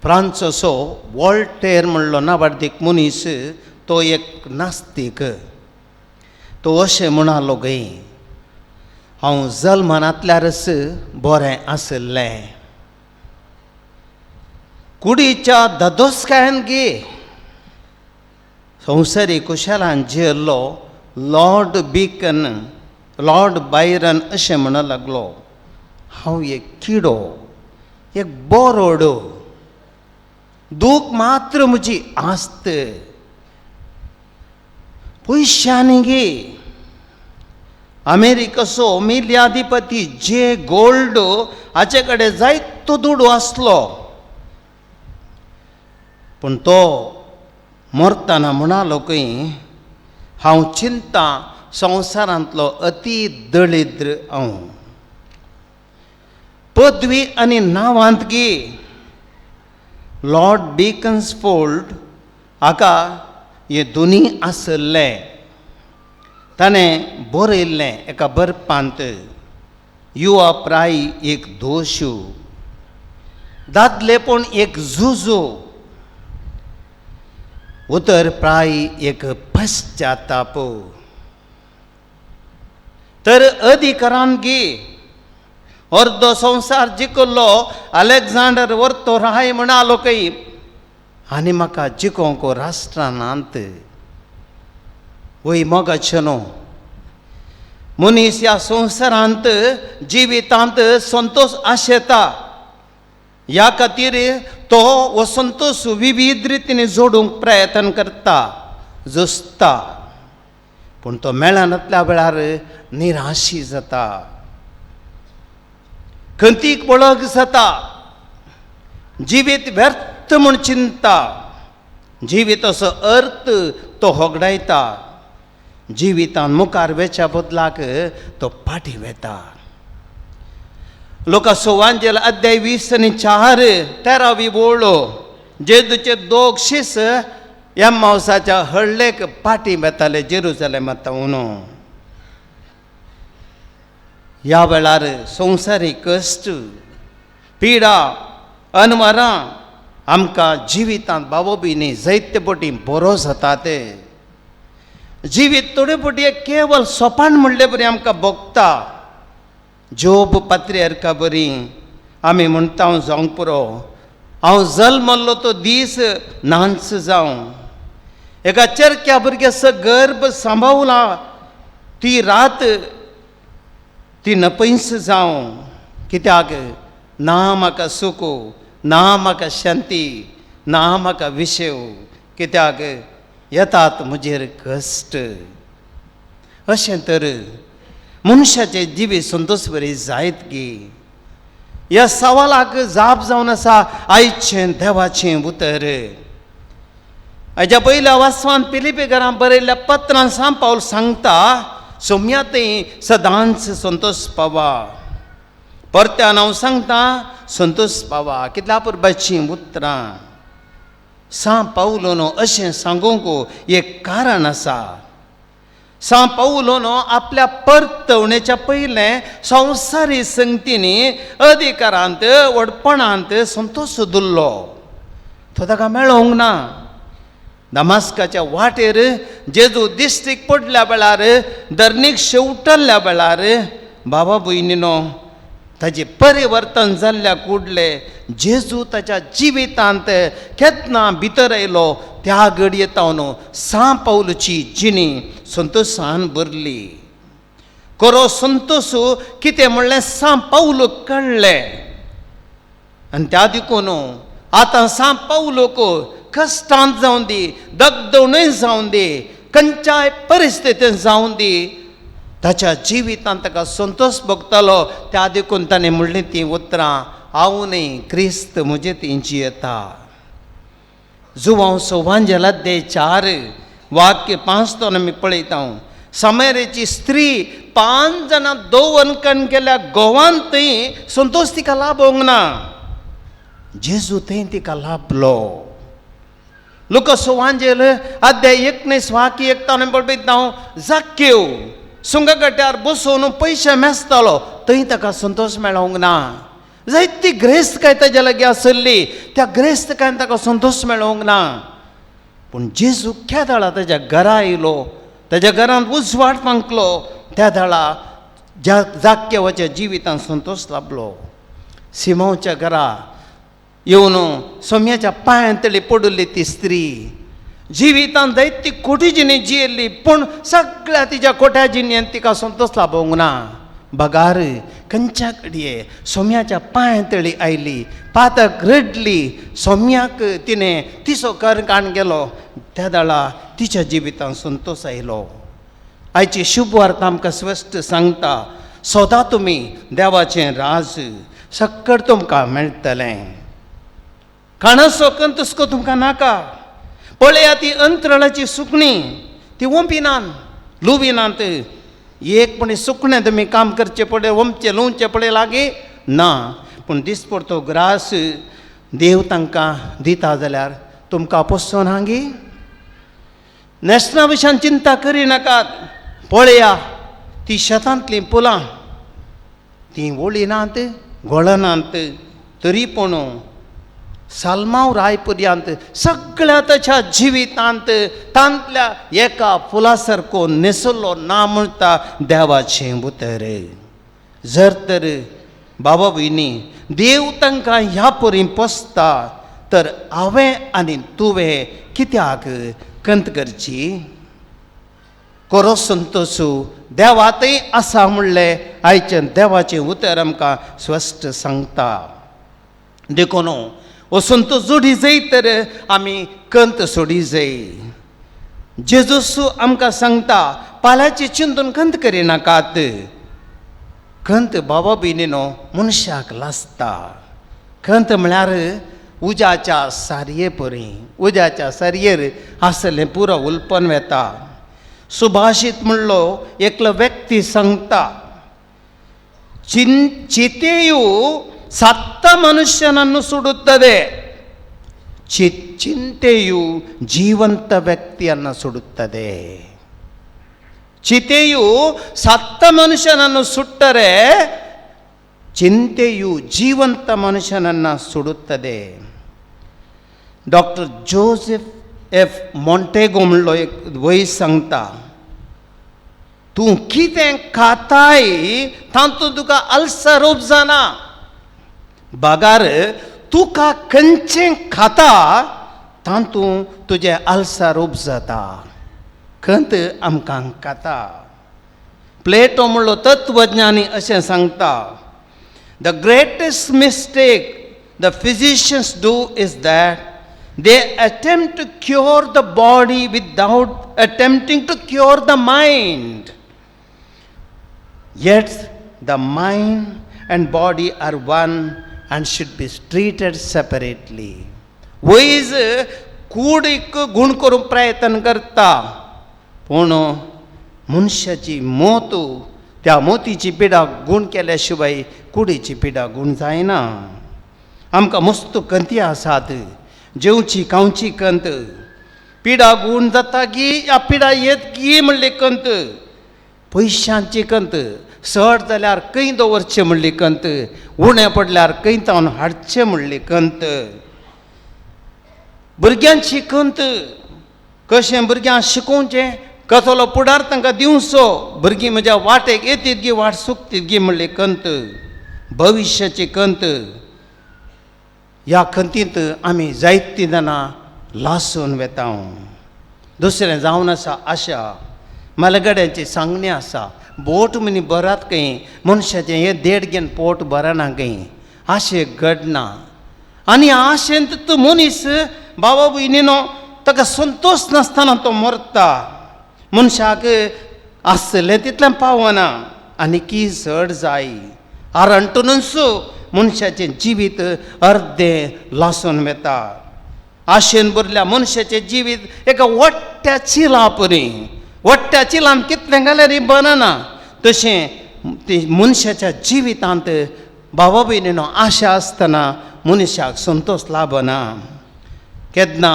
फ्रांसचो वॉल्टेर म्हणलो नावार्दीक मनीस, तो एक नास्तीक। तो अशें म्हणालो गे, हांव जल्मनांतल्यारच बरें आशिल्लें, कुडीच्या दादोसकायेन गे संवसारी कुशलान जियेल्लो लॉर्ड बिकन, लॉर्ड बायरन अशें म्हणूंक लागलो, हांव एक किडो, एक बोरोडो, दूख मात्र म्हजी आस्त, पयशांनी गे अमेरिकाचो मिल्याधिपती जे गोल्ड हाचे कडेन जायतो दुडू आसलो, पूण तो मरतना म्हणालो खंय, हांव चिंता संवसारांतलो अति दळिद्र हांव, पदवी आनी नांवांत गे लॉर्ड बेकन्सफोल्ड हाका हे दोनी आसले। ताणें बरयल्लें एका बरपांत, युवा प्राय एक दोशू, दादलेपण एक झुजो, उतर प्राय एक पश्चाताप। तर अधिकारान गे अर्दो संवसार जिखलो अलेक्झांडर वर्तो राय म्हणालो खंय, आनी म्हाका जिकोवंक राष्ट्रांत. वय मोगाचें न्हू, मनीस ह्या संवसारांत जिवितांत संतोश आशेता. ह्या खातीर तो हो संतोश विविध रितीन जोडूंक प्रयत्न करता, झुजता, पूण तो मेळनातल्या वेळार निराशी जाता, खंतीक वळख जाता, जिवीत व्यर्थ म्हूण चिंता, जिविताचो अर्थ तो होगडायता, जिवितान मुखार वेच्या बदलाक तो फाटीं वेता. लोका सोवांजेल अध्याय 20 आनी 4 तेरावी वळो, जेजूचे दोग शिस एम्मावसाच्या हळ्ळेक फाटीं वेताले जेरुजलेमा तावन. ह्या वेळार संवसारीक कश्ट, पिडा, अनवरां आमकां जिवितांत बाबो बिनी जायते पटी बरो जाता. ते जिवीत थोडे पटी केवल सोपान म्हणले बरी आमकां भोगता. जोब पात्रियार्का बरी आमी म्हणटा, हांव जावंक पुरो, हांव जल्मल्लो तो दीस नाच जावं. एका चरक्या भुरग्याचो गर्भ सांबावला ती रात ती नपयस जावं. कित्याक ना म्हाका सुख, ना म्हाका शांती, ना म्हाका विशेव, कित्याक येतात म्हजेर कश्ट. अशें तर मनशाचें जिवीत संतोश बरी जायत गी? ह्या सवालाक जाप जावन आसा आयचें देवाचें उतर. हाज्या पयल्या वासवान पिलिपी घरां बरयल्ल्या पत्रान सांग पावल सांगता, सोम्या थंय सदांच संतोश पावा. परत्यान हांव सांगता, संतोश पावा. कितल्या पुरबाचीं उतरां. सां पावलो न्हू अशें सांगूंक एक कारण आसा. सां पावलो न्हू आपल्या परतवणेच्या पयलें संवसारी संगतींनी, अधिकारांत, व्हडपणांत संतोश सोदिल्लो, तो ताका मेळोंक ना. दमास्काच्या वाटेर जेजू दिश्टीक पडल्या वेळार, धरणीक शेवटल्ल्या वेळार, बाबा भयणीनो, ताजें परिवर्तन जाल्ल्या कुडले. जेजू ताच्या जिवितांत केन्ना भितर आयलो त्या घडये तावन सां पावलची जिणी संतोशान भरली. खरो संतोश कितें म्हणलें सां पावलूक कळ्ळें आनी त्या देखून आतां सां पावलूक कश्टांत जावं दी, दगदवणूय जावं दी, खंयच्याय परिस्थितींत जावं दी, ताच्या जिवितांत ताका संतोश भोगतालो. त्या देखून ताणें म्हणलीं तीं उतरां, हांव न्हय, क्रिस्त म्हजे ती जियेता. जुवांव सोवांजेल अध्याय 4 वाक्य 5 तो आमी पळयता, समेरेची स्त्री 5 जाणां दोवन कण केल्या गोवान थंय संतोश तिका लाभोंक ना, जेजू थंय तिका लाभलो. लुका सुवांजेल अध्याय 19 वाक्य 1 ताणें पळयता, जाक्यव सुंगगट्यार बसून पयशे मेजतालो, थंय ताका संतोश मेळोंक ना. जायती ग्रेस्तकाय ताज्या लागीं आसली, त्या ग्रेस्तकायन ताका संतोश मेळोंक ना. पूण जेजू केदळा ताज्या घरा आयलो, ताज्या घरांत उजवाड फांकलो, त्या दळा जाक्यवाच्या जिवितांत संतोश लाभलो. सिमांवच्या घरा येवन सोम्याच्या पांयांतली पडिल्ली ती स्त्री जिवितांत जायती कोटी जिणी जियेल्ली, पूण सगळ्या तिच्या कोट्या जिणेंत तिका संतोश लाभोंक ना. बगार खंयच्या घडये सोम्याच्या पांयांतळी आयली, पातक रडली, सोम्याक तिणें तिचो कर काण गेलो, त्या दळा तिच्या जिवितांत संतोश आयलो. आयची शुभ वार्ता आमकां स्पश्ट सांगता, सदां तुमी देवाचें राज, सक्कड तुमकां मेळटलें. खाणाचो कंतुस्को तुमकां नाका. पळया ती अंतराळाची सुकणी, ती ओंपिनात, लुविनात. एक पण सुकणें तुमी काम करचें पडलें, ओमचें लुवचें पडलें लागीं ना, पूण दिसपडतो ग्रास देव तांकां दिता जाल्यार तुमकां पोसोन हांगी. न्हेसणा विशयान चिंता करिनाकात. पळया ती शेतांतलीं फुलां, तीं वळिनात, घोळनात, तरी पूण सालमांव राय पर्यंत सगळ्या ताच्या जिवितांत तांतल्या एका फुला सारको न्हेसलो ना म्हणटा देवाचें उतर. जर तर बाबा भयणी देव तांकां ह्या परी पोसता, तर हांवें आनी तुवें कित्याक खंत करची? खरो संतोशू देवातय आसा म्हणलें आयचें देवाचें उतर आमकां स्पश्ट सांगता. देखून हो संतोश जोडी जाय तर आमी खंत सोडी जाय. जेजूस आमकां सांगता पाल्याचें चिंतून खंत करिनाकात. खंत बाबा भयणीनो मनशाक लासता. खंत म्हळ्यार उज्याच्या सारये परी, उज्याच्या सारयेर आसलें पुरो उलपन वेता. सुभाषीत म्हणलो एकलो व्यक्ती सांगता ಚಿತೆಯು ಸತ್ತ ಮನುಷ್ಯನನ್ನು ಸುಡುತ್ತದೆ, ಚಿಂತೆಯು ಜೀವಂತ ವ್ಯಕ್ತಿಯನ್ನು ಸುಡುತ್ತದೆ. ಚಿತೆಯು ಸತ್ತ ಮನುಷ್ಯನನ್ನು ಸುಟ್ಟರೆ ಚಿಂತೆಯು ಜೀವಂತ ಮನುಷ್ಯನನ್ನು ಸುಡುತ್ತದೆ. डॉक्टर जोसेफ एफ मॉन्टेगो म्हणलो एक वय सांगता, तूं कितें खाताय तातूंत तुका अल्सर उपजना, बगार तुका खंयचें खाता तातूंत तुजें अल्सर उपजता. खंत आमकां खाता. प्लेटो म्हणलो तत्वज्ञानी अशें सांगता, the greatest mistake the physicians do is that they attempt to cure the body without attempting to cure the mind. Yet the mind and body are one and should be treated separately. वैज कुडीक गूण करूंक प्रयत्न करता, पूण मनशाची मोत त्या मोतीची पिडा गूण केल्या शिवाय कुडीची पिडा गूण जायना. आमकां मस्त खंती आसात, जेवची खावची खंत, पिडा गूण जाता गी या पिडा येत गी म्हणली खंत, पयशांची खंत, सट जाल्यार खंय दवरचें म्हणली खंत, उणें पडल्यार खंय तावन हाडचें म्हणली खंत, भुरग्यांची खंत, कशें भुरग्यांक शिकोवचें, कसलो फुडार तांकां दिवचो, भुरगीं म्हज्या वाटेक येतीत गी वाट चुकतीत गी म्हणली खंत, भविश्याची खंत. ह्या खंतींत आमी जायतीं जाणां लासून वेता. दुसरें जावन आसा आशा, मलगड्यांची सांगणी आसा, बोट मनी बरात खंय, मनशाचें हें देड घेवन पोट बरना खंय, आशे घडना. आनी आशेंत तूं मनीस बाबा भयणीनो ताका संतोश नासतना तो मरता. मनशाक आसलें तितलें पावना आनी की चड जाय. आरणटुनूच मनशाचें जिवीत अर्दें लासून वेता. आशेन भरल्या मनशाचें जिवीत एका वट्ट्या चिला परी, वट्ट्या चिलान कितलें घाल्यार बनना, तशें ती मनशाच्या जिवितांत बाबा भयणीनो आशा आसतना मनशाक संतोश लाभना. केन्ना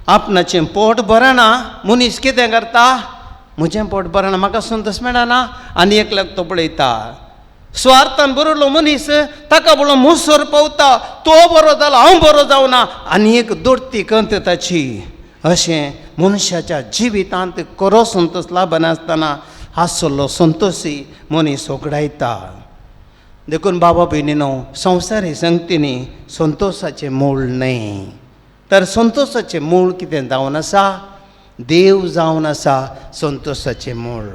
आपणाचें पोट भरना मनीस कितें करता, म्हजें पोट भरना म्हाका संतोश मेळना आनी एकल्याक तो पळयता. स्वार्थान बरयलो मनीस ताका पळोवन मोसर पावता, तो बरो जालो हांव बरो जावना आनी एक दोडती खंत ताची. अशें मनशाच्या जिवितांत खरो संतोश लाभनासतना आसलो संतोशी मनीस ओगडायता. देखून बाबा भयणीनो संवसारी संगतींनी संतोशाचें मूळ न्हय, तर संतोशाचें मूळ कितें जावन आसा, देव जावन आसा संतोशाचें मूळ.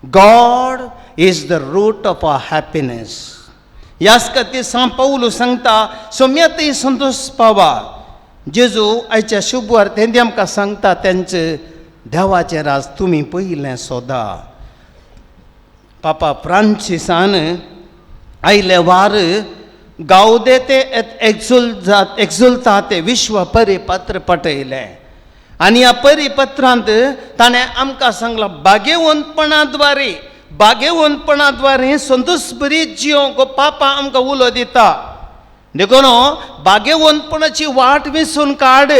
God is the root of our happiness. ह्याच खातीर सांत पावलू सांगता सोम्यातय संतोश पावा. जेजू आयच्या शुभवार्तेंत आमकां सांगता तेंचे देवाचें राज तुमी पयलें सोदा. पापा फ्रांसिसान आयले वार गावदेते एत एक्झुल्ताते विश्व परिपत्र पटयलें आनी ह्या परिपत्रांत ताणें आमकां सांगलां भाग्यवंतपणाद्वारे, भाग्यवंतपणाद्वारे संतोश बरी जियोंक पापा आमकां उलो दिता. देखून भाग्यवंतपणाची वाट विसून काड,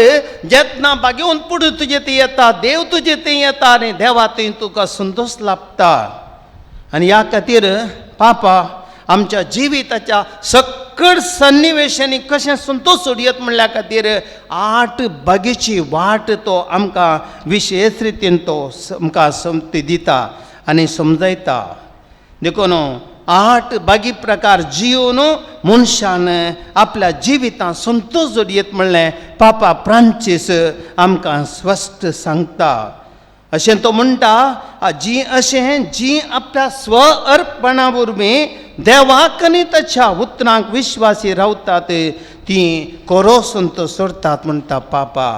जेन्ना भाग्यवंतपण तुजे थंय येता, देव तुजे थंय येता आनी देवा थंय तुका संतोश लाभता. आनी ह्या खातीर पापा आमच्या जिविताच्या सकळ सन्निवेशांनी कशें संतोश सोडयत म्हणल्या खातीर 8 बागेची वाट तो आमकां विशेश रितीन तो आमकां समती दिता आनी समजयता. देखून 8 बागी प्रकार जिवन मनशान आपल्या जिवितांत संतोश जोडयेत म्हणलें पापा फ्रांसीस आमकां स्पश्ट सांगता. अशें तो म्हणटा, जी अशें जी आपल्या स्व अर्पणा वरवीं देवाक आनी ताच्या उतरांक विश्वासी रावतात ती खरो संतोश सोडतात म्हणटा पापा.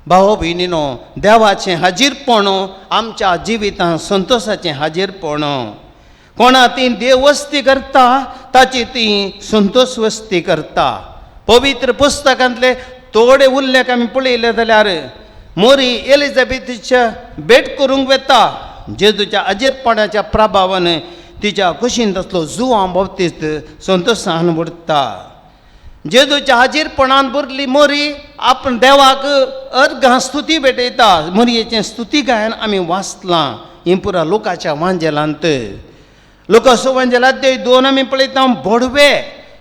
भाव भयणीनो, देवाचें हाजीरपण आमच्या जिवितांत संतोशाचें हाजीरपण. कोणा ती देवस्ती करता ताची ती संतोष वस्ती करता. पवित्र पुस्तकांतले थोडे उल्लेख आमी पळयले जाल्यार मोरी एलिझाबेथीच्या भेट करूंक वता, जेजूच्या अजीरपणाच्या प्रभावान तिच्या कुशीन तसलो जुवां बाबतींत संतोशान उरता. जेजूच्या हाजीरपणान भरली मोरी आपण देवाक अर्घां स्तुती भेटयता. मोरयेचें स्तुती गायन आमी वाचलां हें पुरा लोकाच्या वांजेलांत. लोकांचो वांजेलांत ते 2 आमी पळयता बोडवे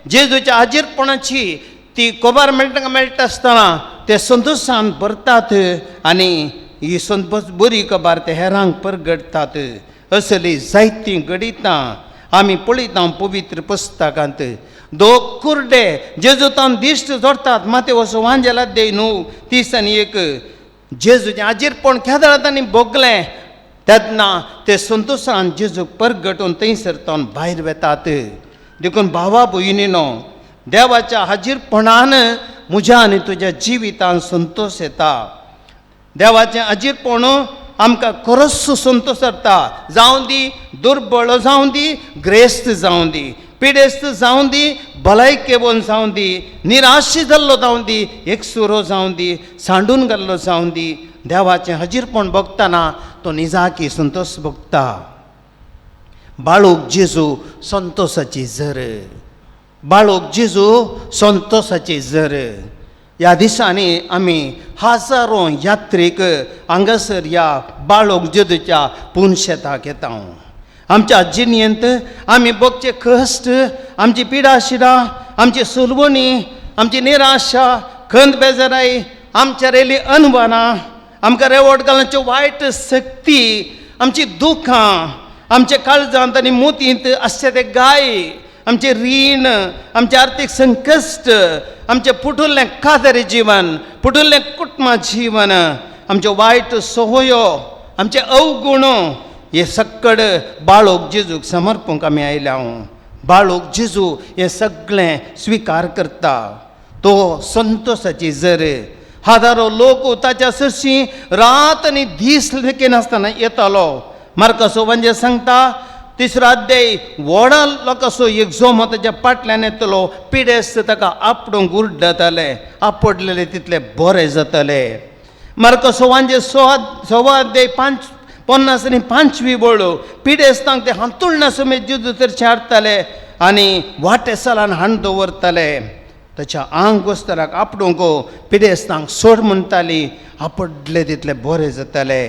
जेजूच्या हाजीरपणाची ती खबर मेळटा मेळटा आसतना ते संतोशान भरतात आनी ही संतोष बरी खबर ते हेरांक परगटतात. असली जायतीं घडितां आमी पळयता पवित्र पुस्तकांत. दोग कुर्डे जेजूतान दिश्ट जोडतात मातेवसो वांजेलात दे 9 30 1. जेजूचें हाजीरपण केदळा तांणी भोगलें तेन्ना ते संतोशान जेजूक परगटून थंयसर तावन भायर वेतात. देखून भावा भयणीनो, देवाच्या हाजीरपणान म्हज्या आनी तुज्या जिवितान संतोश येता. देवाचें हाजीरपण आमकां खरोच संतोश हाडटा. जावं दी दुर्बळ जावं दी, ग्रेस्त जावं दी, पिडेस्त जावं दी, भलायकेवन जावं दी, निराश जाल्लो जावं दी, एकसुरो जावं दी, सांडून घाल्लो जावं दी, देवाचें हाजीरपण भोगतना तो निजाकी संतोश भोगता. बाळूक जेजू संतोशाची झर, बाळूक जेजू संतोशाची झर. ह्या दिसांनी आमी हजारो यात्रीक हांगासर ह्या बाळूक जेजूच्या पुनशेताक येता. आमच्या जिणेंत आमी भोगचे कश्ट, आमची पिडाशिडां, आमची सुलवणी, आमची निराशा, खंत बेजाराय, आमच्या रेली अनवानां, आमकां रेवट घालच्यो वायट शक्ती, आमची दुखां, आमच्या काळजांत आनी मोतींत आसचे ते गाय, आमचें रीण, आमचें आर्थीक संकश्ट, आमचें पुटुल्लें कादरी जीवन, पुटुल्लें कुटुंबा जीवन, आमच्यो वायट संवयो, आमचे अवगुण, हे सक्कड बाळोक जेजूक समर्पूंक आमी आयल्या. बाळोक जेजू हें सगळें स्विकार करता. तो संतोशाची झर. हजारो लोक ताच्या सरशी रात आनी दीस लेखिनासतना येतालो. मार्कासो म्हणजे सांगता 3रो अध्याय, व्हडा लोकांचो एक जोमो ताच्या फाटल्यान येतलो, पिडेस्त ताका आपडूंक उरडताले, आपडलेले तितले बरे जातले. मार्कासो वांजे 6 अध्याय 50 आनी 5वी वळ, पिडेस्तांक ते हांतुळणा समेत जेजू तरचे हाडटाले आनी वाटे सालान हाण दवरताले. ताच्या आंग वस्तराक आपडूंक पिडेस्तांक सोड म्हणटाली, आपडले तितले बरे जाताले.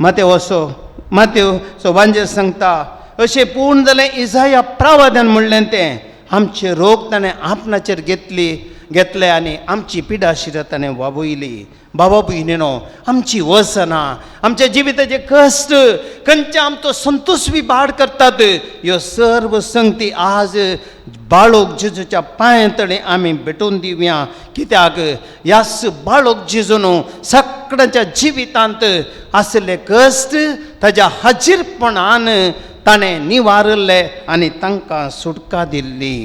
मातेव सो वांजे सांगता अशें पूर्ण जालें इजाया प्रावाद्यान म्हणलें तें, आमचे रोग ताणें आपणाचेर घेतले आनी आमची पिडाशिरां ताणें वावयली. बाबा भयणीनो, आमची वसना, आमच्या जिविताचे कश्ट, खंयच्या आमचो संतोश बी बाड करतात, ह्यो सर्व संगती आज बाळोक जेजूच्या पांया तळे आमी भेटोवन दिवया. कित्याक ह्याच बाळोक जेजून सगळ्यांच्या जिवितांत आशिल्ले कश्ट ताज्या हाजीरपणान ताणें निवारले आनी तांकां सुटका दिल्ली.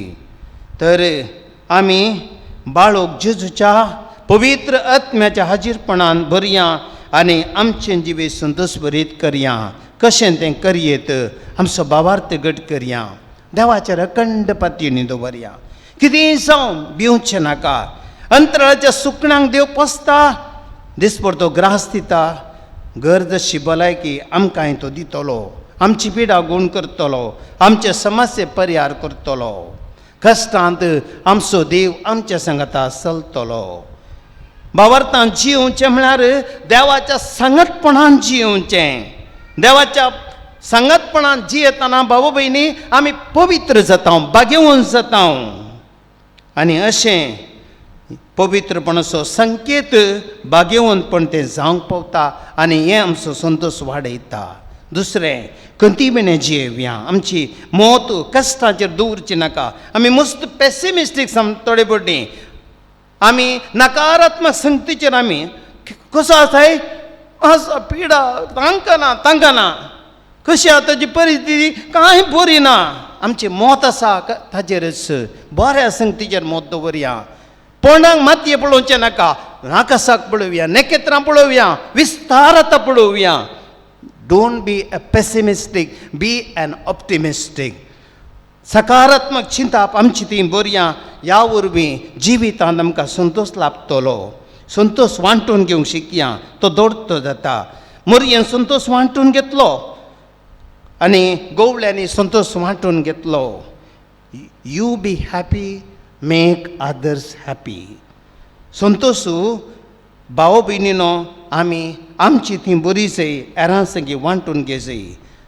तर आमी बाळोक जेजूच्या पवित्र आत्म्याच्या हाजीरपणान भरया आनी आमचें जिवीत संतोश भरीत करया. कशें तें करयेत, आमचो भावार्थ घट करया, देवाचेर अखंड पातयेनी दवरया. कितेंय जावं भिवचें नाका. अंतराळाच्या सुकण्यांक देव पोसता, दिसभर तो ग्रास दिता, गरज भलायकी आमकांय तो दितलो, आमची पिडा गूण करतलो, आमचे समस्ये परिहार करतलो. कश्टांत आमचो देव आमच्या सांगाता चलतलो. भावार्थान जियोवचें म्हळ्यार देवाच्या सांगतपणान जियोवचें. देवाच्या सांगतपणान जियेतना भाव भयणी आमी पवित्र जाता, भाग्यवंत जाता. आनी अशें पवित्रपणाचो संकेत भाग्यवंतपण तें जावंक पावता आनी हें आमचो संतोश वाडयता. दुसरें खंती बिणे जियेवया, आमची मौत कश्टांचेर दवरची नाका. आमी मस्त पेसिमिस्टीक सम थोडे पडली आमी नकारात्मक संगतीचेर आमी कसो आसाय आसा पिडा तांकां ना तांकां ना कशी आतांची परिस्थिती कांय बरी ना. आमचें मत आसा ताजेरच बऱ्या संगतीचेर मत दवरया. पोंडांक मातये पळोवचें नाका, आकाशाक पळोवया, नखेत्रां पळोवया, विस्तारता पळोवया. Don't be a pessimistic, be an optimistic. सकारात्मक चिंताप आमची ती बरया. ह्या वरवीं जिवितांत आमकां संतोश लाभतलो. संतोश वांटून घेवंक शिकया, तो दोडतो जाता. मोरयेन संतोश वांटून घेतलो आनी गोवळ्यांनी संतोश वांटून घेतलो. You be happy, make others happy. संतोशू भाव भयणीनो आमी आमची ती बरी जाय हेरां संगी वांटून घेजय.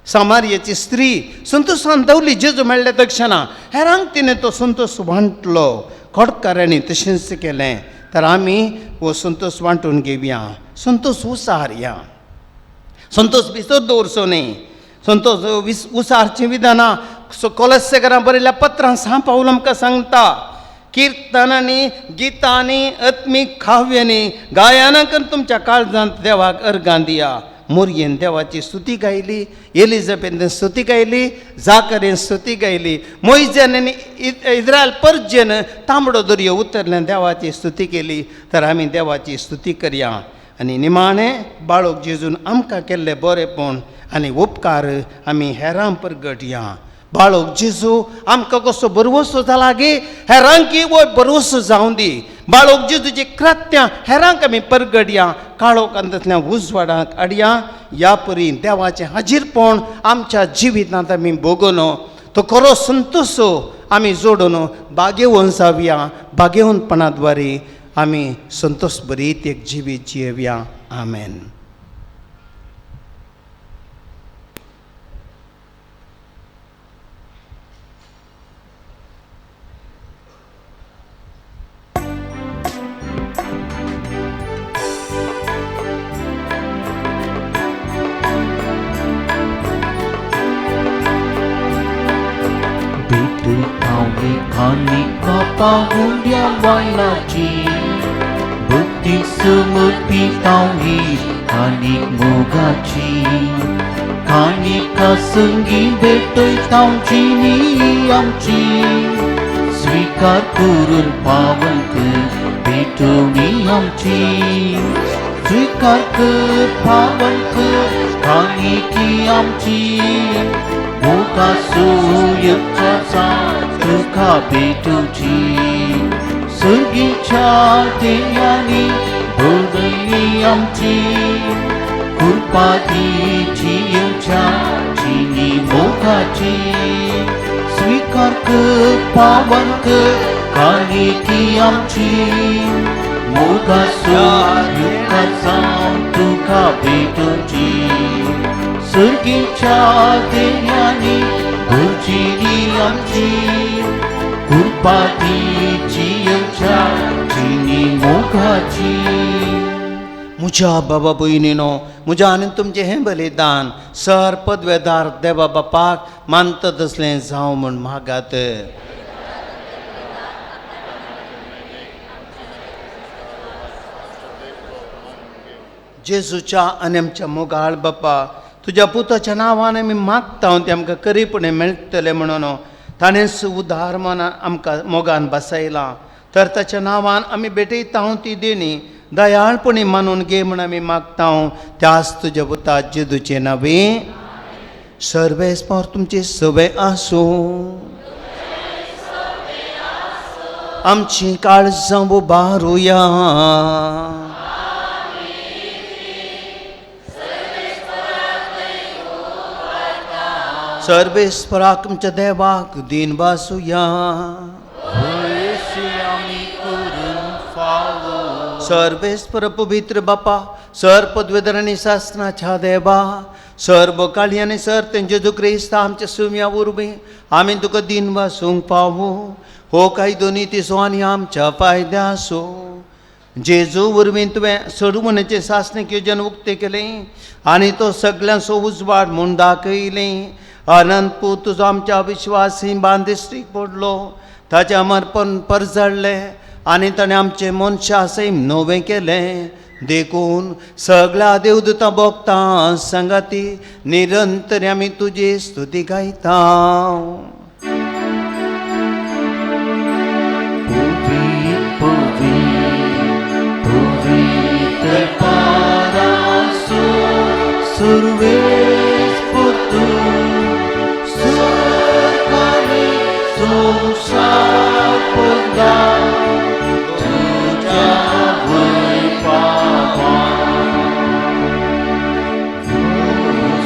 सामारियाची स्त्री संतोशान दवली जेजू मेळ्ळे तक्षणा हेरांक तिणें तो संतोश वांटलो. खोडकारांनी तशेंच केलें. तर आमी हो संतोश वांटून घेवया, संतोश उसारया, संतोश भितर दवरचो न्ही. संतोश उसारचीं विधानां कोलस्सेकरां बरयल्ल्या पत्रां सांव पावल आमकां सांगता. किर्तनांनी, गितांनी, आत्मीक काव्यांनी, गायनां करून तुमच्या काळजांत देवाक अर्गां दिया. मोरयेन देवाची स्तुती गायली, एलिझाबेथीन स्तुती गायली, जाकरेन स्तुती गायली, मोयजेन आनी इस्रायल परजेन तांबडो दर्यो उतरल्यान देवाची स्तुती केली. तर आमी देवाची स्तुती करया आनी निमाणें बाळक जेजून आमकां केल्लें बरेंपण आनी उपकार आमी हेरां परगटया. बाळक जेजू आमकां कसो बरवसो जाला गे हेरांकी वय बरवसो जावं दी. बाळक जेजूची कृत्यां हेरांक आमी परगटया, काळोखांतल्यान उजवाडाक हाडया. ह्या परी देवाचें हाजीरपण आमच्या जिवितांत आमी भोगून तो खरो संतोश आमी जोडून बागेवन जावया. बागेवनपणा द्वारे आमी संतोश भरीत एक जिवीत जियेवया. आमेन. खानी पाहुंड्या वायनाची बुद्धी समर्पितावी आनी मोगाची खाणी खासंगी भेटयतावची नी आमची स्वीकार करून पावन कर भेटवणी आमची स्वीकार कर पावन कर खाणी की आमची मोगासो युक्ताचा तुका भेटूची सुर्गीच्या देण्यानी भोगली आमची कृपा दिची येवच्या जिनी मोगाची स्वीकार कर पावन कर काणिकी आमची मोगासो युक्ताचा तुका भेटूची सुर्गीच्या देण्यानी भुजिली आमची कृपा दिची येवच्या जिनी मोगाची. म्हज्या बाबा भयणीनो, म्हज्या आनी तुमचें हें बलिदान सर पदवेदार देवा बापाक मानता तसलें जावं म्हूण मागात. जेजूच्या आनी आमच्या मोगाळ बापा, तुज्या पुताच्या नांवान आमी मागता तें आमकां करीपणे मेळटलें म्हणून ताणेंच उदार मनान आमकां मोगान बसयलां. तर ताच्या नांवान आमी भेटयता ती देणी दयाळपणी मानून घे म्हूण आमी मागता. त्याच तुज्या पुता जेजूचें नांवे. सर्वेस्पर तुमचे सवे आसूं. आमची काळजां उबारुया. सर्वेस्पराक आमच्या देवाक दीन बासुया. सर्वेस्पर पवित्र बापा, सर पदवेधर आनी शासनाच्या देवा, सर्व काळी आनी सर तेंचे क्रिस्ता आमच्या सुम्या वरवीं आमी तुका दीन वासूंक पावो. हो कायदो नितीचो आनी आमच्या फायद्याचो. जेजू वरवीं तुवें सोडवणेचें सासणीक योजन उक्तें केलें आनी तो सगळ्यांचो उजवाड म्हूण दाखयलें. अनंत पूत तुजो आमच्या विश्वासी बांदिश्टीक पडलो, ताचें अमरपण परजळ्ळें आनी ताणें आमचें मनशा सैम नवें केलें. देखून सगळ्या देवदूतां भोगतां सांगाती निरंतर आमी तुजी स्तुती गायता. Surves putu sukani susah punda tuja wipawa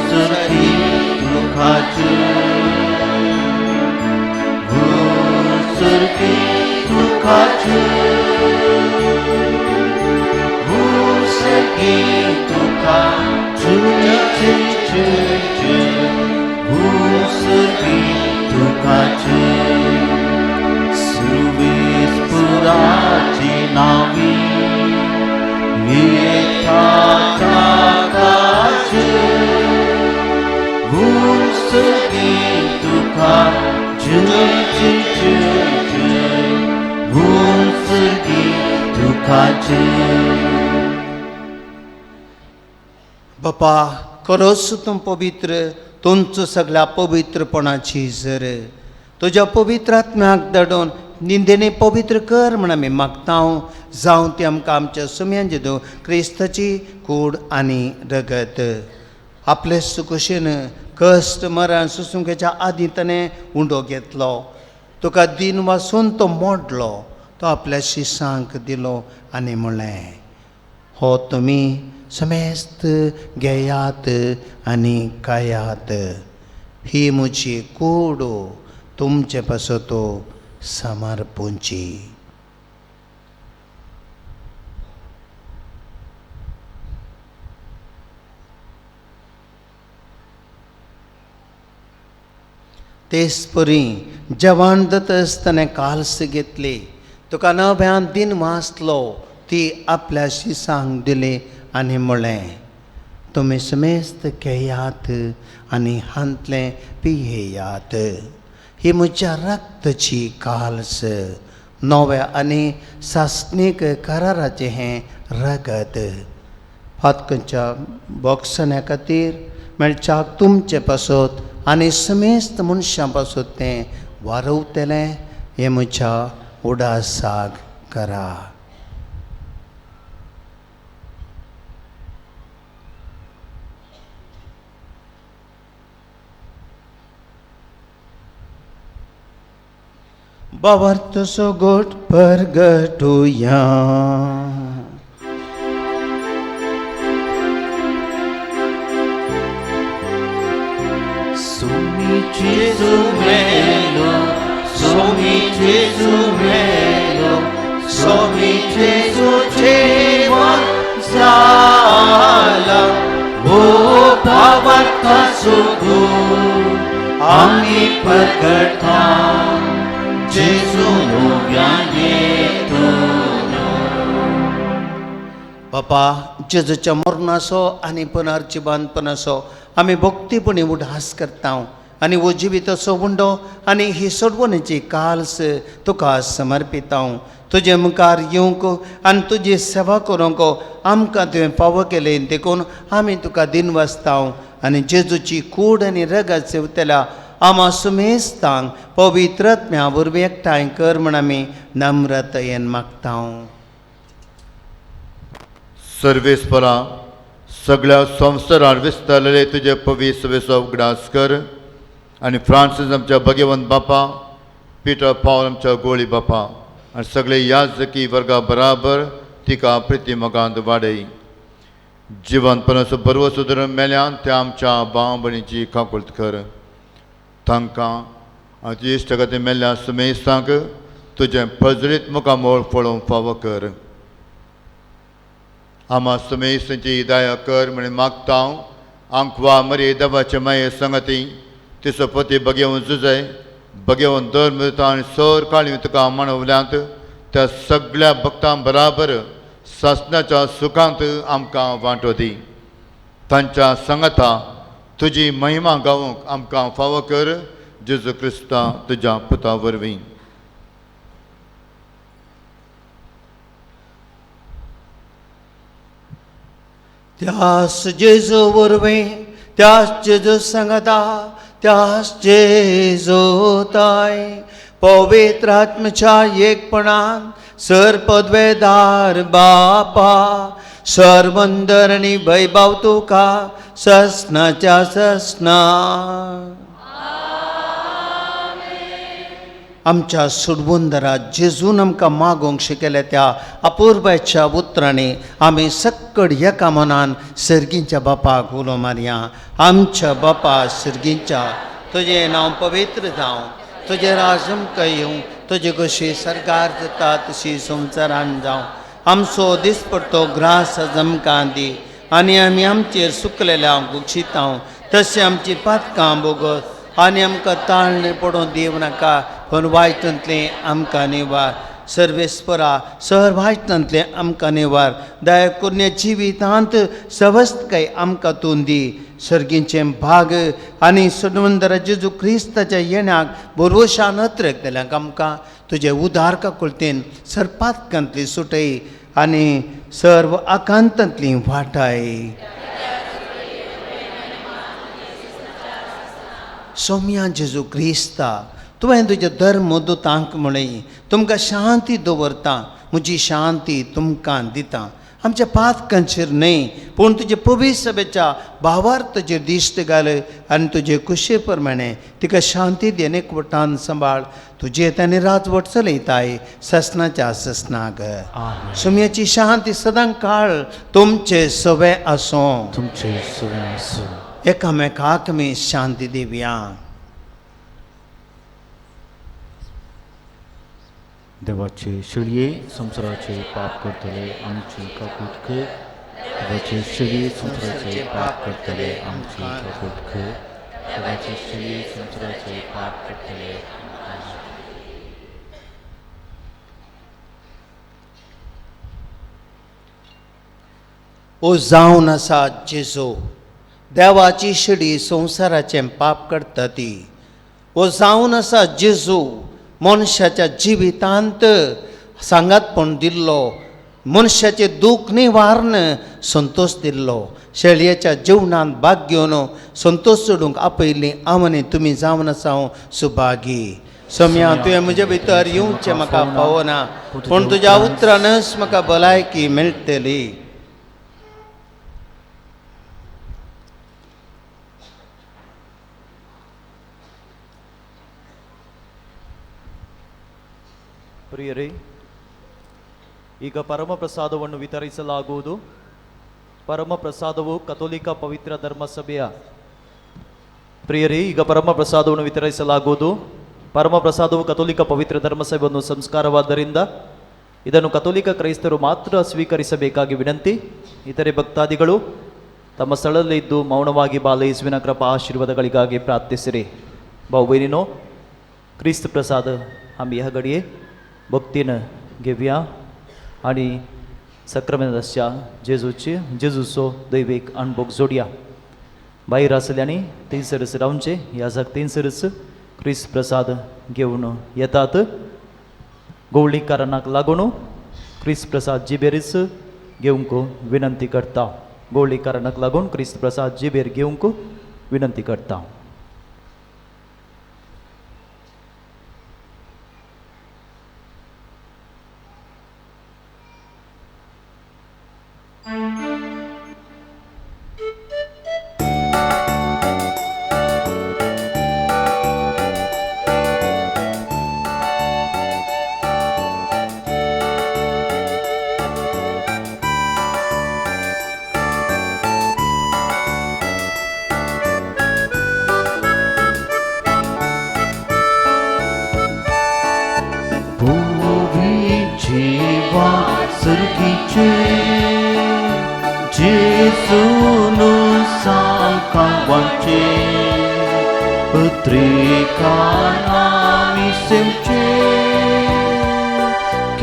surti tukacu surti tukacu surti tukacu तुकाचे सुरवेस पुराची नावी येताचे भूसगी तुका भूसगी तुकाचे. बापा खरोच तूं पवित्र, तुमचो सगळ्या पवित्रपणाची जर तुज्या पवित्र आत्म्याक धाडून निंदेने पवित्र कर म्हण आमी मागता. जावं ती आमकां आमच्या सुम्यान जेदू क्रिस्ताची कूड आनी रगत. आपले सुकुशीन कश्ट मरण सुसुंकेच्या आदीं ताणें उंडो घेतलो, तुका दिन वासून तो मोडलो, तो आपल्या शिसांक दिलो आनी म्हणलें, हो तुमी समेस्त घेयात आनी खायात, ही म्हजी कूड तुमचे पासत समर्पूंची. तेच परी जेवण जाता आसतना काल्स घेतली, तुका नव्यान दिन वाचलो, ती आपल्या शिसांक दिली आनी म्हणलें, तुमी समेस्त घेयात आनी हांतलें पियेयात, ही म्हज्या रक्ताची काल्स, नव्या आनी सासणीक कराराचें हें रगत. फातकच्या बोगसण्या खातीर मेळच्याक तुमचे पासत आनी समेस्त मनशां पासत तें वारवतलें, हें म्हज्या उडासाक करा. बाबार्थ सोगोट परगटुया. Somi Gesù melo, Somi Gesù melo, Somi Gesù जेवण झाला, ओ भावार्थ सुगो आम्ही प्रगटा जेजू येतो. बापा जेजूच्या मरणाचो आनी पुनर्जिवनपणाचो आमी भक्तीपणी उडास करता आनी हो जिविताचो उंडो आनी ही सोडवणेची काल्स तुका समर्पिता. तुजे मुखार येवंक आनी तुजी सेवा करूंक आमकां तुवें फावो केलें, देखून आमी तुका दिनवासता आनी जेजूची कूड आनी रगत सेवतल्या आमा सुमेस्तांक पवित्र आत्म्या वरवीं एकठांय कर म्हण आमी नम्रतायेन मागता. सर्वेस्परा सगळ्या संवसारार विस्तारलेले तुजे पवित्र सभेचो उगडास कर आनी फ्रांसीस आमच्या भगवंत बापा, पिटर पावल आमच्या गोळी बापा आनी सगळे याजकी वर्गा बराबर तिका प्रिती मोगांत वाडय. जिवनपणाचो बरवसो धरून मेल्यान त्या आमच्या भाव भयणीची काकुळट कर. तांकां आनी तुजी इश्टागती मेल्ल्या सुमेस्तांक तुजें प्रज्वलीत मुखामोळ पळोवंक फावो कर. आमा सुमेस्तांची दया कर म्हण मागता. आंकवा मरे देवाचे माये संगती तिचो पती बगेवन जुजय बगेवन दर मिळता आनी सर काळी तुका मानवल्यांत त्या सगळ्या भक्तां बराबर सासणाच्या सुखांत आमकां वांटो दी. तांच्या सांगाता तुजी महिमा गावंक आमकां फावो कर, जेजू क्रिस्ता तुज्या पुता वरवीं. त्यास जेजू वरवीं, त्यास जेजू सांगाता, त्यास जेजू ताय पवित्र आत्म्याच्या एकपणान सर पदवेदार बापा सर्वंदर आनी वैभव तुका ससनाच्या ससना. आमच्या सुडबुंदरा जेजून आमकां मागोवंक शिकयल्या त्या अपुर्बायच्या उतरांनी आमी सक्कड एका मनान सर्गींच्या बापाक उलो मारया. आमच्या बापा सर्गींच्या, तुजें नांव पवित्र जावं, तुजें राज आमकां येवं, तुजे कशी सरकार जाता तशी संवसारान जावं. आमचो दिसपडतो ग्रास आमकां दी आनी आमी आमचेर सुकलेल्या गुक्षितांव तशें आमची पातकां बोगस आनी आमकां ताळणे पडोवन दिवं नाका, पूण वायटांतलें आमकां निवार. सर्वेस्परा सर वायटांतलें आमकां निवार. दया करून जिवितांत सवस्तकाय आमकां तूं दी. सर्गीचें भाग आनी सदवंदरा जेजू क्रिस्ताच्या येण्याक भरवशान अत्रकतल्यांक आमकां तुजे उदार काकुळतेन सरपातकांतली सुटय आनी सर्व आकांतांतली वाटाय. सोम्या जेजू क्रिस्ता, तुवें तुज्या धर्म दुतांक म्हळें, तुमकां शांती दवरता, म्हजी शांती तुमकां दिता. आमच्या पातकांचेर न्हय पूण तुजे पवित्र सभेच्या भावार्थाचेर दिश्ट घाल आनी तुजे कुशे प्रमाणे तिका शांती दी आनी एकवटान सांबाळ. तुजे तांणी राजवट चलयताय ससनाच्या ससनाक. सोम्याची शांती सदां काळ तुमचे सवे आसूं, तुमचे सवे आसूं. एकामेकाक आमी शांती दिवया. देवाचे शिळये संवसाराचे पाप करतले आमची काकूट कर. देवाचे शिळये संवसाराचे पाप करतले आमची काकूट कर. देवाचे शिळये संवसाराचे पाप करतले. ओ जावन आसा जेजू, देवाची शिडी संवसाराचें पाप करता ती. ओ जावन आसा जेजू, मनशाच्या जिवितांत सांगातपण दिल्लो, मनशाचें दूख निवारण संतोश दिल्लो, शेळयेच्या जेवणांत भाग घेवन संतोश चडूंक आपयल्ली आमनी तुमी जावन आसा हांव सुभागी. सोम्या, तुवें म्हजे भितर येवचें म्हाका पावना, पूण तुज्या उतरानच म्हाका भलायकी मेळटली. ಪ್ರಿಯರೇ, ಈಗ ಪರಮಪ್ರಸಾದವನ್ನು ವಿತರಿಸಲಾಗುವುದು. ಪರಮಪ್ರಸಾದವು ಕಥೋಲಿಕ ಪವಿತ್ರ ಧರ್ಮಸಭೆಯ ಪ್ರಿಯರೇ, ಈಗ ಪರಮಪ್ರಸಾದವನ್ನು ವಿತರಿಸಲಾಗುವುದು. ಪರಮಪ್ರಸಾದವು ಕಥೋಲಿಕ ಪವಿತ್ರ ಧರ್ಮಸಭೆಯನ್ನು ಸಂಸ್ಕಾರವಾದ್ದರಿಂದ ಇದನ್ನು ಕಥೋಲಿಕ ಕ್ರೈಸ್ತರು ಮಾತ್ರ ಸ್ವೀಕರಿಸಬೇಕಾಗಿ ವಿನಂತಿ. ಇತರೆ ಭಕ್ತಾದಿಗಳು ತಮ್ಮ ಸ್ಥಳದಲ್ಲೇ ಇದ್ದು ಮೌನವಾಗಿ ಬಾಲಯೇಸುವಿನ ಕೃಪಾ ಆಶೀರ್ವಾದಗಳಿಗಾಗಿ ಪ್ರಾರ್ಥಿಸಿರಿ. भाऊ क्रिस्त प्रसाद आमी ह्या घडये भक्तीन घेवया आनी सक्रमेंताच्या जेजूची जेजूचो दैवीक अणभोग जोडया. भायर आसल्यांनी थंयसरच रावचें. ह्या जाग थंयसरच क्रिस्त प्रसाद घेवन येतात. गोवळीकारणाक लागून क्रिस्त प्रसाद जिबेरीच घेवंक विनंती करता. गोवळीकारणाक लागून क्रिस्त प्रसाद जिबेर घेवंक विनंती करता.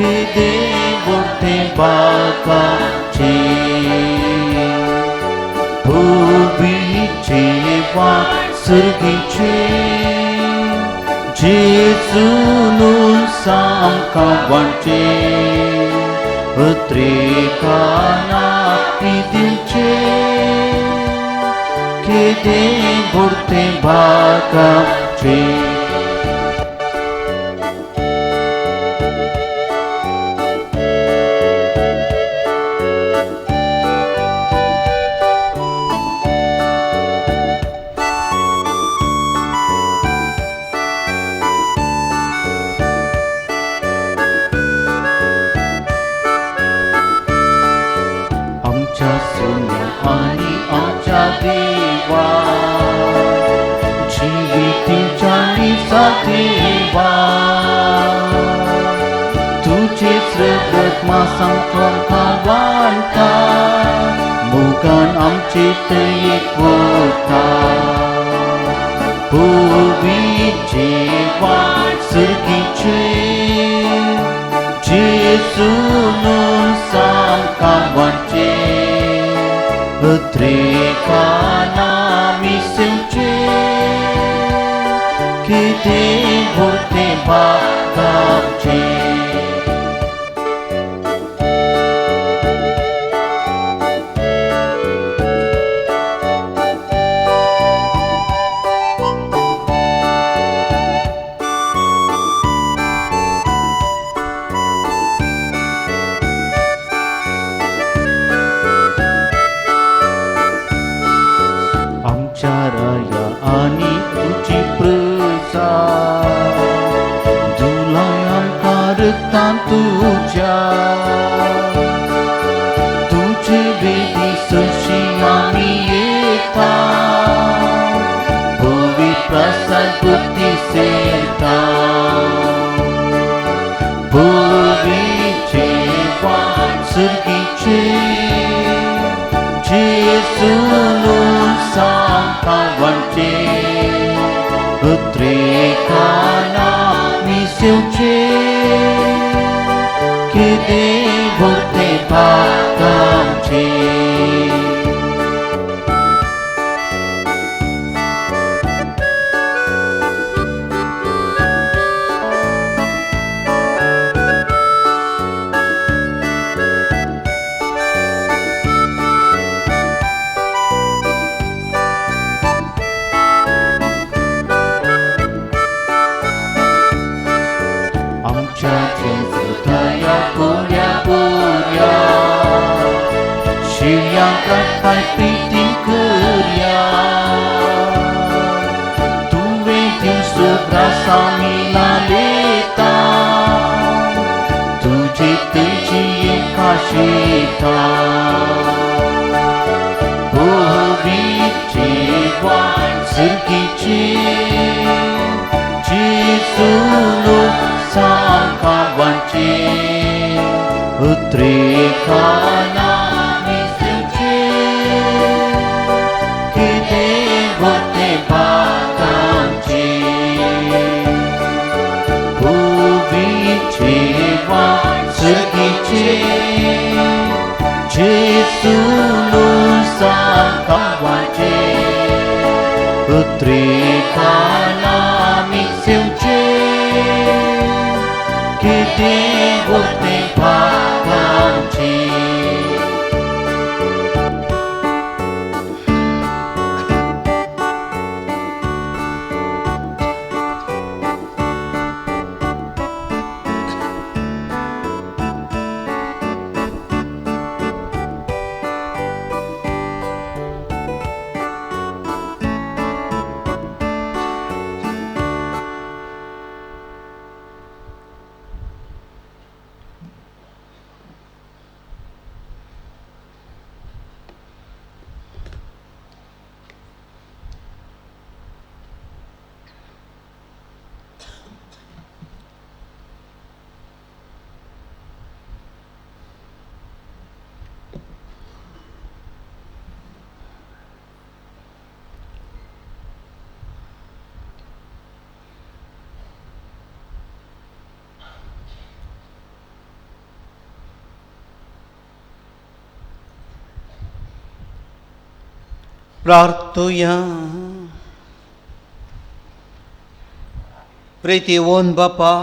केदें व्हडलें भाग आमचें भुवीचें वा सर्गीचें जेजून आमकां वांटचें त्रिकाना दिवचें केदें व्हडलें भाग आमचें. आमच्या सोन्या आनी आमच्या देवा जिवितीच्या निजा देवा तुजेच रगत मासांक आमकां वाडटा मोगान आमचे तयेक वता भुवीचें वा सर्गीचें जेजून आमकां वांटचें त्रिकाना मिसवचें केदें व्हडलें भाग आमचें. आमच्या राया आनी तुजी प्रजा दुलाय आमकां रगतान तुज्या तुजे वेदी सरशी आमी येता पवित्र प्रसाद बुद्धी सेता भुवीचें वा सर्गीचें जेजून आमकां वांटचें त्रिकाना मिसवचें केदें व्हडलें भाग आमचें. आमच्या जेजुदया कोऱ्या बोऱ्या शिळ्यांक काय प्रितीन करया तुवें दिवचो ग्रासा मिलालेता तुजे तुजी एका भुवीचें वा सर्गीचें जेजून आमकां वांटचें त्रिकाना मिसवचें केदें व्हडलें भाग आमचें भुवीचें वा सर्गीचें जेजून आमकां वांटचें त्रिकाना मिसवचें केदें व्हडलें भाग आमचें. प्रार्थुया. प्रिती ओन बापा,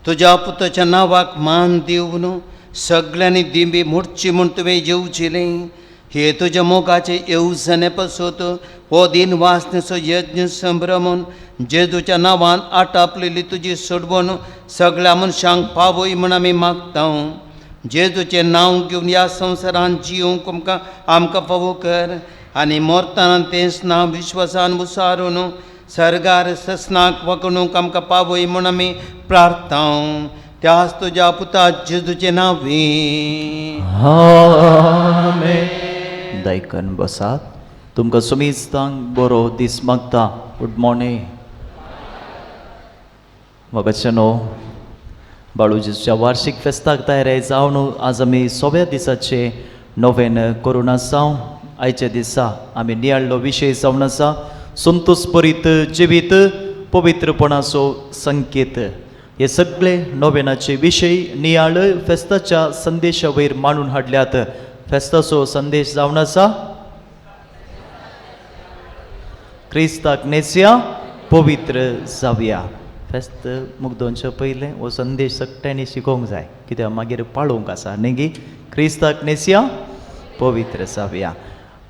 तुज्या पुताच्या नांवाक मान दिवन सगळ्यांनी दिंबी मोडची म्हूण तुवें येवजिलें. हे तुज्या मोगाचे येवजणे पासत हो दिन वासनेचो यज्ञ संभ्रमून जेजूच्या नांवान आटापलेली तुजी सोडवण सगळ्या मनशांक पावय म्हूण आमी मागता. जेजूचें नांव घेवन ह्या संवसारान जियोंक आमकां फावो कर आनी मरतना तेंच नांव विश्वासान उसारून सर्गार ससनाक वागणूक आमकां पावय म्हूण आमी प्रार्थना. त्याच तुज्या पुता जेजूचें नांवे. आमेन. दायकन बसात. तुमकां सुमेस्तांक बरो दीस मागता. Good morning. मोगाच्यानो, बाळू जेजूच्या वार्षीक फेस्ताक तयार जावन आज आमी सोव्या दिसाचे नोवेन करून आसा. आयच्या दिसा आमी नियाळ्ळो विशय जावन आसा संतोषभरीत जिवीत पवित्रपणाचो संकेत. हे सगळे नोवेनाचे विशय नियाळ फेस्ताच्या संदेशा वयर मांडून हाडल्यात. फेस्ताचो संदेश जावन आसा क्रिस्ताक नेसया पवित्र जावया. फेस्त मुगदोनचे पयलें हो संदेश सगळ्यांनी शिकोवंक जाय, कित्याक मागीर पाळोवंक आसा न्ही गी. क्रिस्ताक नेसया पवित्र जावया.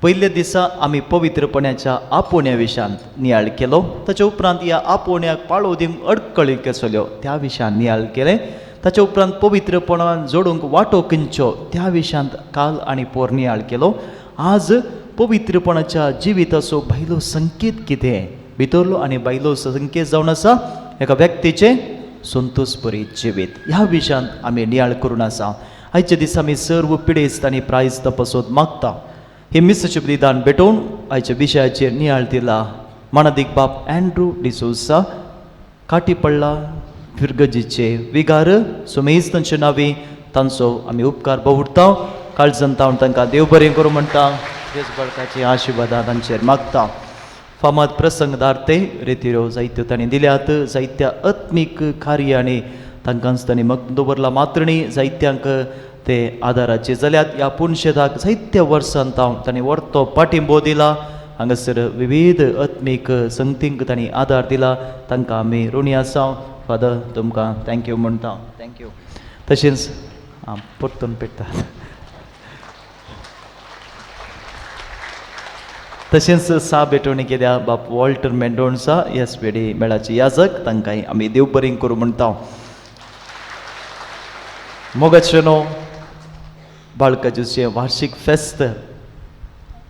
पयल्या दिसा आमी पवित्रपणाच्या आपोवण्या विशयांत नियाळ केलो. ताच्या उपरांत ह्या आपोवण्याक पाळो दिवंक अडकळी कसल्यो त्या विशयान नियाळ केलें. ताच्या उपरांत पवित्रपणान जोडूंक वांटो किंचो त्या विशयांत काल आनी पोर नियाळ केलो. आज पवित्रपणाच्या जिविताचो भायलो संकेत कितें, भितरलो आनी भायलो संकेत जावन आसा एका व्यक्तीचें संतोषभरीत जिवीत. ह्या विशयांत आमी नियाळ करून आसा. आयच्या दिसा आमी सर्व पिडेस्त आनी प्रायस्त पासत मागता. हे मिसाचें बलिदान भेटोवन आयच्या विशयाचेर नियाळ दिला मानादीक बाप अँड्रू डिसोसा, काटीपडला फिरगजीचे विगार सुमेज तांचे नांवी तांचो आमी उपकार बवुडटा. काळजान तावन तांकां देव बरें करूं म्हणटा. जेजू बाळकाची आशिर्वादां तांचेर मागता. फामाद प्रसंग दारते रेतिरो जायत्यो तांणी दिल्यात. जायत्या आत्मीक कार्यांनी तांकांच तांणी मग दवरला मात्र न्ही, जायत्यांक ते आदाराचे जाल्यात. ह्या पुनशेदाक जायत्या वर्सान तावन तांणी वर्तो पाठिंबो दिला. हांगासर विविध आत्मीक संगतींक तांणी आदार दिला. तांकां आमी ऋणी आसा. फादर तुमकां thank you म्हणटा. Thank you. तशेंच परतून पेटतात. तशेंच सा भेटवणी केल्या बाप वॉल्टर मेंडोन्सा एस पेडी मेळाची याजक, तांकांय आमी देव बरीं करूं म्हणटा. मोगाचेनो, बाळकाचें वार्षीक फेस्त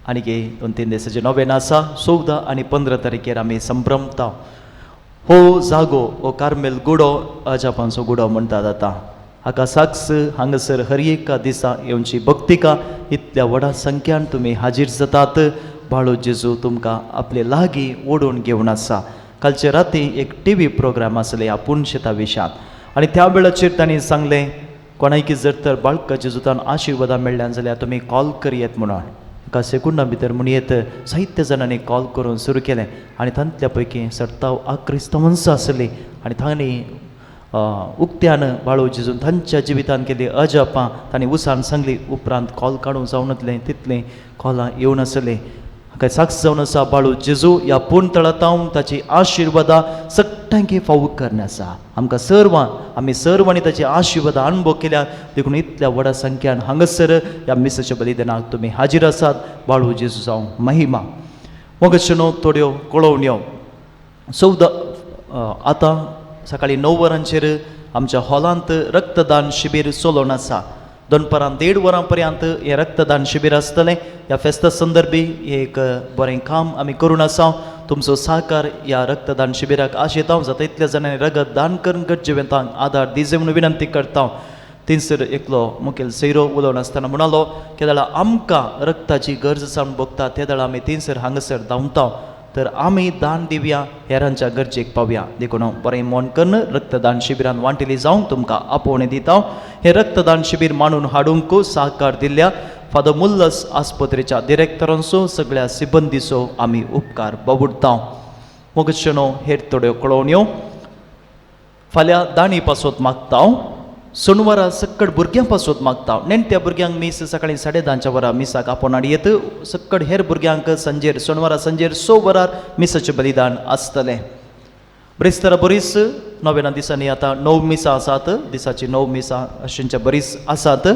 आनी 2-3 दिसाचें नोवेन आसा. 14 आनी 15 तारखेर आमी संभ्रमता. हो जागो हो कार्मेल गुडो अजापांचो गुडो म्हणटात आतां. हाका साक्ष हांगासर हर एका दिसा येवची भक्तिका इतल्या व्हडा संख्यान तुमी हाजीर जातात. बाळू जेजू तुमकां आपले लागीं ओडून घेवन आसा. कालचे राती एक टी व्ही प्रोग्राम आसले ह्या पुनशेता विशयांत आनी त्या वेळाचेर तांणी सांगलें कोणायकी जर तर बाळका जेजूतान आशिर्वादां मेळ्ळ्यान जाल्यार तुमी कॉल करयेत म्हणून. एका सेकुंडा भितर म्हणयेत जायत्या जाणांनी कॉल करून सुरू केलें आनी तांतल्या पैकी सर्ताव क्रिस्तांवांचो आसली आनी तांणी उक्त्यान बाळू जेजून तांच्या जिवितान केल्ली अजापां तांणी उसान सांगली. उपरांत कॉल काडूंक जावनातलें तितलें कॉलां येवन आसलें. हाका साक्ष जावन आसा बाळू जेजू ह्या पूर्ण तळातावन ताची आशिर्वादां सगळ्यांकी फावूक करणे आसा. आमकां सर्वां आमी सर्वांनी ताची आशिर्वादां अणभव केल्या देखून इतल्या व्हडा संख्यान हांगासर ह्या मिसाच्या बलिदानाक तुमी हाजीर आसात. बाळू जेजू जावं महिमा. मोगशनो थोड्यो कळोवण्यो. 14 आतां सकाळीं 9 वरांचेर आमच्या हॉलांत रक्तदान शिबीर चलोवन आसा. दनपारां 1.5 वरां पर्यंत हें रक्तदान शिबीर आसतलें. ह्या फेस्ता संदर्भी एक बरें काम आमी करून आसा. तुमचो सहकार ह्या रक्तदान शिबिराक आशेता. जाता इतल्या जाणांनी रगत दान करून गरजेवंतांक आदार दिवचे म्हणून विनंती करता. थंयसर एकलो मुखेल सैरो उलोवन आसतना म्हणालो केदळा आमकां रक्ताची गरज आसा म्हूण भोगता तेदळा आमी थंयसर हांगासर धांवता, तर आमी दान दिवया हेरांच्या गरजेक पावया. देखून बरें मन करून रक्तदान शिबिरान वांटेली जावंक तुमकां आपोवणें दिता. हें रक्तदान शिबीर मांडून हाडूंक सहकार दिल्ल्या फादर मुल्लस आस्पत्रेच्या डिरेक्टरांचो सगळ्या सिबंदीचो आमी उपकार बाबुडता. मोगशनो हेर थोड्यो कळोवण्यो. फाल्यां दाणी पासत मागता. सोनवारा सक्कड भुरग्यां पासत मागता. नेणट्या भुरग्यांक मीस सकाळीं 10:30 वरां मिसाक आपोवन हाडयेत. सक्कड हेर भुरग्यांक सांजेर सोनवारा सांजेर 6 वरार मिसाचें बलिदान आसतलें. ब्रेस्तारा बरीच नोवेना दिसांनी आतां 9 मिसां आसात, दिसाची 9 मिसां अशींच्या बरीच आसात.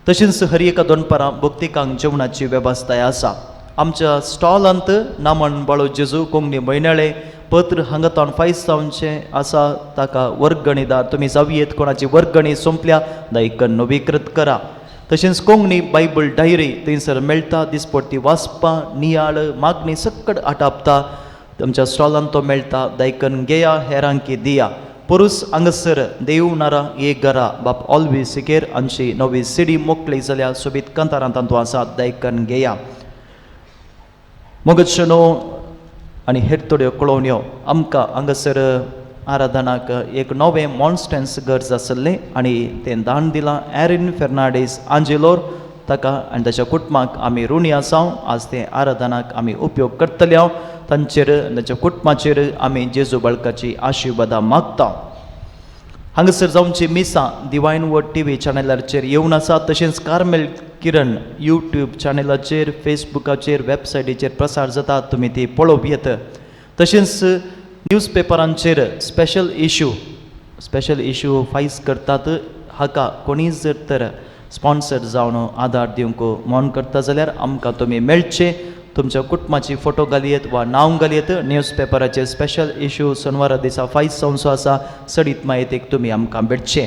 तशेंच हर एका दनपारां भक्तिकांक जेवणाची वेवस्थाय आसा. आमच्या स्टॉलांत नामन बाळो जेजू कोंकणी म्हयनाळें पत्र हांगा फायस जावचें आसा, ताका वर्गणीदार तुमी जावयेत. कोणाची वर्गणी सोंपल्या दायकन नवीकृत करा. तशेंच कोंकणी बायबल डायरी थंयसर मेळटा, दिसपट्टी वाचपां नियाळ मागणी सक्कड आटापता. तुमच्या स्टॉलांत तो मेळटा, दायकन घेया हेरांकी दिया. पोरूस हांगासर देव नारा एक घरा बाप ऑलवेज सिकेर आमची नवी सिडी मोकळी जाल्या सोबीत कांतारां तातूंत आसा, दायकन घेया. मोगचनो आनी हेर थोड्यो कळोवण्यो. आमकां हांगासर आराधनाक एक नवें मॉन्स्टन्स गरज आसलें आनी तें दान दिलां एरिन फेर्नांडीस आंजेलोर, ताका आनी ताच्या कुटुंबाक आमी ऋणी आसा. आज तें आराधनाक आमी उपयोग करतले. तांचेर ताच्या कुटुंबाचेर आमी जेजू बाळकाची आशिर्वादां मागता. हांगासर जावची मिसां डिवायन वर्ड टीव्ही चॅनलाचेर येवन आसा. तशेंच कार्मेल किरण यूट्यूब चॅनलाचेर, फेसबुकाचेर, वेबसायटीचेर प्रसार जाता, तुमी ती पळोवप येत. तशेंच न्यूज पेपरांचेर स्पेशल इशू फायज करतात. हाका कोणीय जर तर स्पॉन्सर जावन आदार दिवंक मन करता जाल्यार आमकां तुमी मेळचे. तुमच्या कुटुंबाची फोटो घालयेत वा नांव घालयेत. न्यूज पेपराचेर स्पेशल इशू सोनवारा दिसा फायज जावचो आसा. चडीत म्हायतीक तुमी आमकां भेटचे.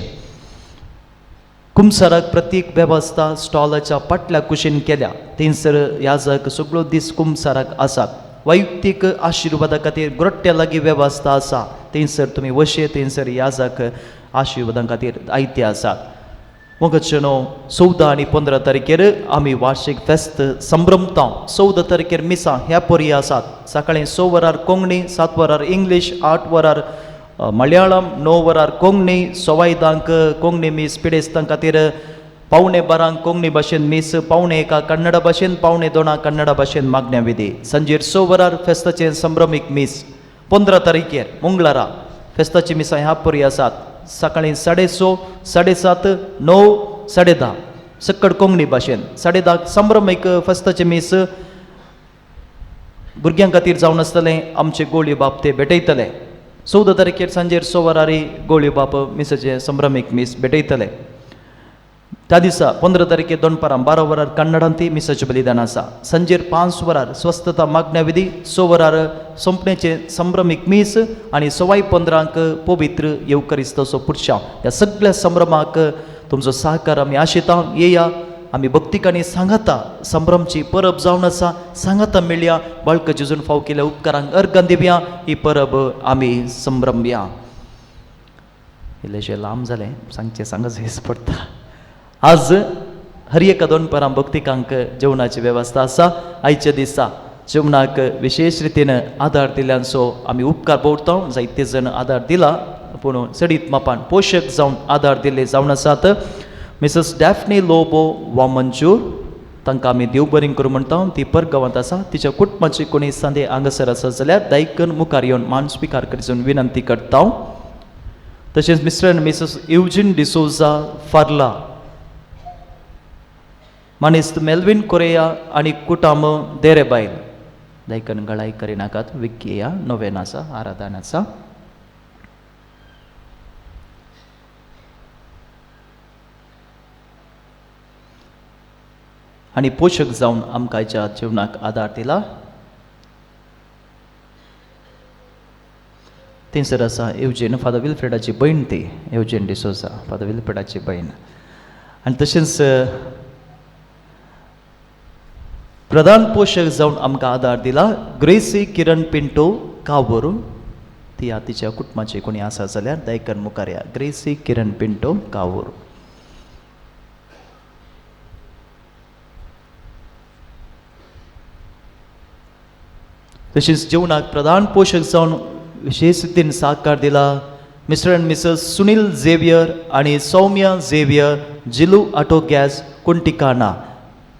कुमसाराक प्रत्येक वेवस्था स्टॉलाच्या पाटल्या कुशीन केल्या. थंयसर याजक सगळो दीस कुमसाराक आसात. वैयक्तीक आशिर्वादा खातीर ग्रोट्ट्या लागीं वेवस्था आसा, थंयसर तुमी वशे, थंयसर याजक आशिर्वादां खातीर आयते आसात. मोगचनो 14 आनी 15 तारखेर आमी वार्षिक फेस्त संभ्रमता. 14 तारखेर मिसां ह्या परी आसात. सकाळीं 6 वरार कोंकणी, 7 वरार इंग्लीश, 8 वरार मलयाळम, 9 वरार कोंकणी, 10:15 कोंकणी मीस पिडेस्तां खातीर, 11:45 कोंकणी भाशेन मीस, 12:45 कन्नड भाशेन, 1:45 कन्नड भाशेन मागण्या विधी. सांजेर 6 वरार फेस्ताचें संभ्रमीक मीस. 15 तारखेर मंगळारा फेस्ताची मिसां ह्या परी आसात. सकाळीं 6:30, 7:30, 9, 10:30 सक्कड कोंकणी भाशेन. 10:30 संभ्रमीक फेस्ताचें मीस भुरग्यां खातीर जावन आसतलें. आमचे गोळी बाप ते भेटयतले. 14 तारखेर सांजेर 6 वरारी गोळी बाप मिसाचें संभ्रमीक मीस भेटयतले. त्या दिसा 15 तारखेर दनपारां 12 वरार कन्नडांत मिसाचें बलिदान आसा. सांजेर 5 वरार स्वस्थता मागण्या विधी, 6 वरार सोंपण्याचें संभ्रमीक मीस आनी 15:15 पवित्र येवकरिस्ताचो पुरशांव. ह्या सगळ्या संभ्रमाक तुमचो सहकार आमी आशेता. येया आमी भक्तिकांनी सांगाता संभ्रमची परब जावन आसा, सांगाता मेळया. बाळक जेजून फाव केल्या उपकारांक अर्गां दिवया. ही परब आमी संभ्रमया. इल्लेशें लांब जालें, सांगचें सांगच पडटा. आज हर एका दनपारां भक्तिकांक जेवणाची वेवस्था आसा. आयच्या दिसा जेवणाक विशेश रितीन आदार दिल्यांचो आमी उपकार भोवता. जायते जण आदार दिला पूण चडीत मापान पोशक जावन आदार दिल्ले जावन आसात. मिसेस डॅफ्नी लोबो वामनजूर तांकां आमी देव बरें करूं म्हणटा. ती परगांवांत आसा. तिच्या कुटुंबाची कोणी सांदे हांगासर आसा जाल्यार दायकन मुखार येवन मान स्विकार करचो विनंती करता. तशेंच Mr and Mrs Eugene D'Souza Farla, मानेस्त Melvin Correa आनी कुटाम देरेबायल. दायकन गळाय करिनाकात. विक्किया नोवेन आसा, आराधन आसा. आनी पोशक जावन आमकां आयच्या जेवणाक आदार दिला. थंयसर आसा येवजेन फादर विल्फ्रेडाची भयण, ती येवजेन डिसोजा फादर विल्फ्रेडाची भयण. आनी तशेंच प्रधान पोशक जावन आमकां आदार दिला ग्रेसी किरण पिंटो कावूर. ती तिच्या कुटुंबाची कोणी आसा जाल्यार दायकन मुखार या. ग्रेसी किरण पिंटो कावूर. तशेंच जेवणाक प्रधान पोशक जावन विशेश रितीन साकार दिला Mr and Mrs Sunil Xavier आनी सौम्या झेवियर जिलू ऑटो गॅस कुंटिकाना.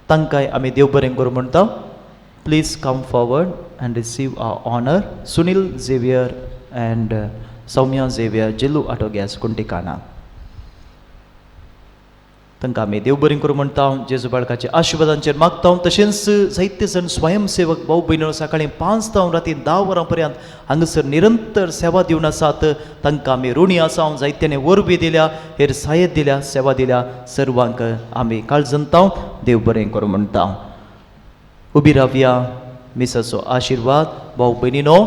तांकांय आमी देव बरें करूं म्हणटा. Please come forward and receive our honour. Sunil Xavier and Soumya Xavier Jilu auto gas Kuntikana. तांकां आमी देव बरें करूं म्हणटा, जेजू बाळकाच्या आशिर्वादांचेर मागता. तशेंच जायते जण स्वयंसेवक भाव भयणो सकाळीं 5 जावन राती 10 वरां पर्यंत हांगासर निरंतर सेवा दिवन आसात. तांकां आमी ऋणी आसा. जायत्यांनी वरवी दिल्या, हेर सायत दिल्या, सेवा दिल्या. सर्वांक आमी काळजंता देव बरें करूं म्हणटा. उबी रावया. मिसाचो आशिर्वाद. भाव भयणीनो,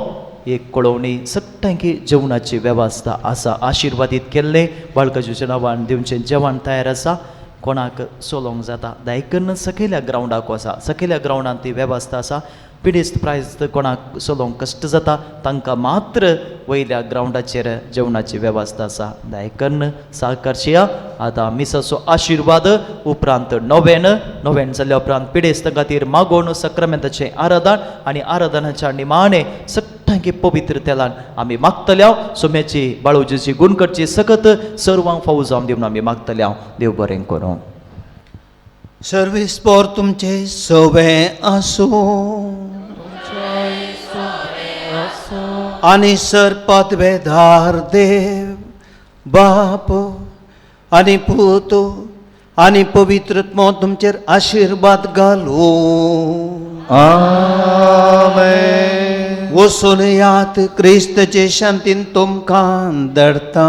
एक कळोवणी, सट्टांकी जेवणाची वेवस्था आसा. आशिर्वादीत केल्लें बाळकाच्या नांवान दिवचें जेवण तयार आसा. कोणाक सोलोंक जाता दायकन सकयल्या ग्रावंडाक आसा. सकयल्या ग्रावंडान ती वेवस्था आसा. पिडेस्त प्रायज कोणाक सोलोंक कश्ट जाता तांकां मात्र वयल्या ग्रावंडाचेर जेवणाची वेवस्था आसा. दायकन साहकारशिया. आतां मिसाचो आशिर्वाद उपरांत नोवेन, नोवेन जाल्या उपरांत पिडेस्तां खातीर मागोवन सक्रामेंताचें आराधन आनी आराधनाच्या निमाणें सट्टांकी पवित्र तेलान आमी मागतल्या सोम्याची बाळोजीची गुणकडची सकत सर्वांक फावो जावन दिवन आमी मागतल्या. देव बरें करूं. सर्वीस पोर तुमचे सवे आसूं आनी सर पदवेधार देव बाप आनी पूत आनी पवित्रत्मो तुमचेर आशिर्वाद घालूं. आमेन. वसून यात क्रिस्तचे शांतीन तुमकां दडता.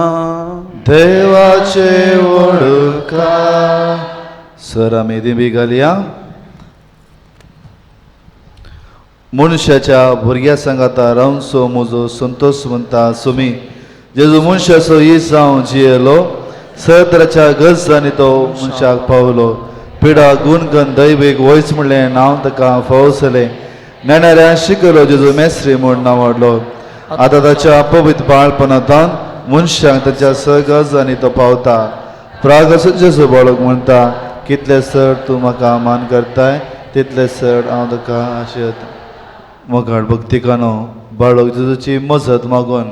देवाचे वळखा. सर आमी दिंबी घालया. मनशाच्या भुरग्या सांगाता रावचो म्हजो संतोष म्हणटा सुमी. जेजू मनशाचो इस जावन जियेलो, सतराच्या गजांनी तो मनशाक पावलो. पिडा गुणगण दैवीक वयच म्हणलें नांव ताका फावसलें. नेणाऱ्या शिकयलो जेजू मेस्त्री म्हूण नांव. आतां ताच्या पवित्र बाळपणांतल्यान मनशाक ताच्या सहगजांनी तो पावता. प्रागस जेजू बाळक म्हणटा, कितले सर तूं म्हाका मान करताय तितले सर हांव तुका आशेत. मोगाळ भक्तिकानो, बाळक जेजूची मजत मागून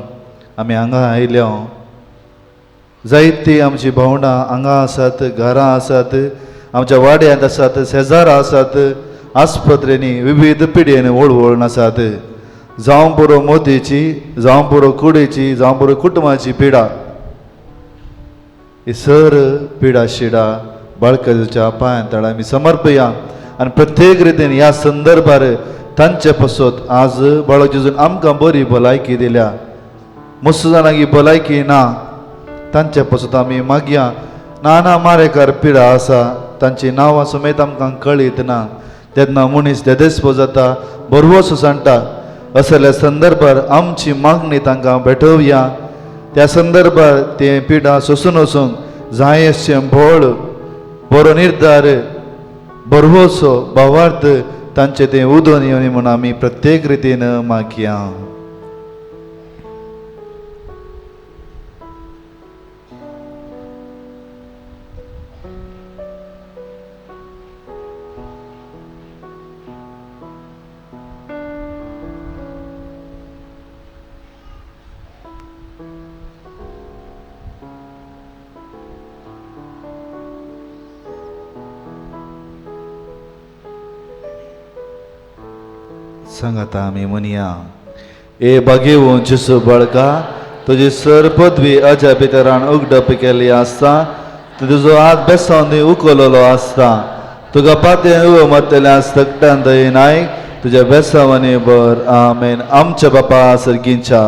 आमी हांगा आयल्या. जायतीं आमची भावंडां हांगा आसात, घरां आसात, आमच्या वाड्यांत आसात, शेजारा आसात, आस्पत्रेंनी विविध पिढयेन वळवळून आसात. जावं पुरो मोतीची, जावं पुरो कुडीची, जावं पुरो कुटुंबाची पिडा, ही सर पिडा शिडा बाळकाच्या पांयां तळा आमी समर्पया. आनी प्रत्येक रितीन ह्या संदर्भार तांचे पासत आज बाळक जेजून आमकां बरी भलायकी दिल्या. मस्त जाणांक ही भलायकी ना, तांचे पासत आमी मागया. नाना मारेकार पिडा आसा, तांची नांवां समेत आमकां कळीत ना. तेन्ना मनीस देदेस्पो जाता, बरवसो सांडटा. असल्या संदर्भार आमची मागणी तांकां भेटोवया. त्या संदर्भार ते पिडा सोसून वचूंक जाय अशें भोळ, बरो निर्धार, बरवसो भावार्थ तांचे तें उदोन येवनी म्हूण आमी प्रत्येक रितीन मागया. सांगाता आमी म्हणया. ए बागेवन जेजू बाळका, तुजी सर पदवी अजा भितरान उगडप केल्ली आसता. तुजो हात बेसावन उखललो आसता. तुका पातें उबो मारतल्या सगटान दयेन नायक तुज्या बेसावांनी बर. आमेन. आमच्या बापा सर्गींच्या,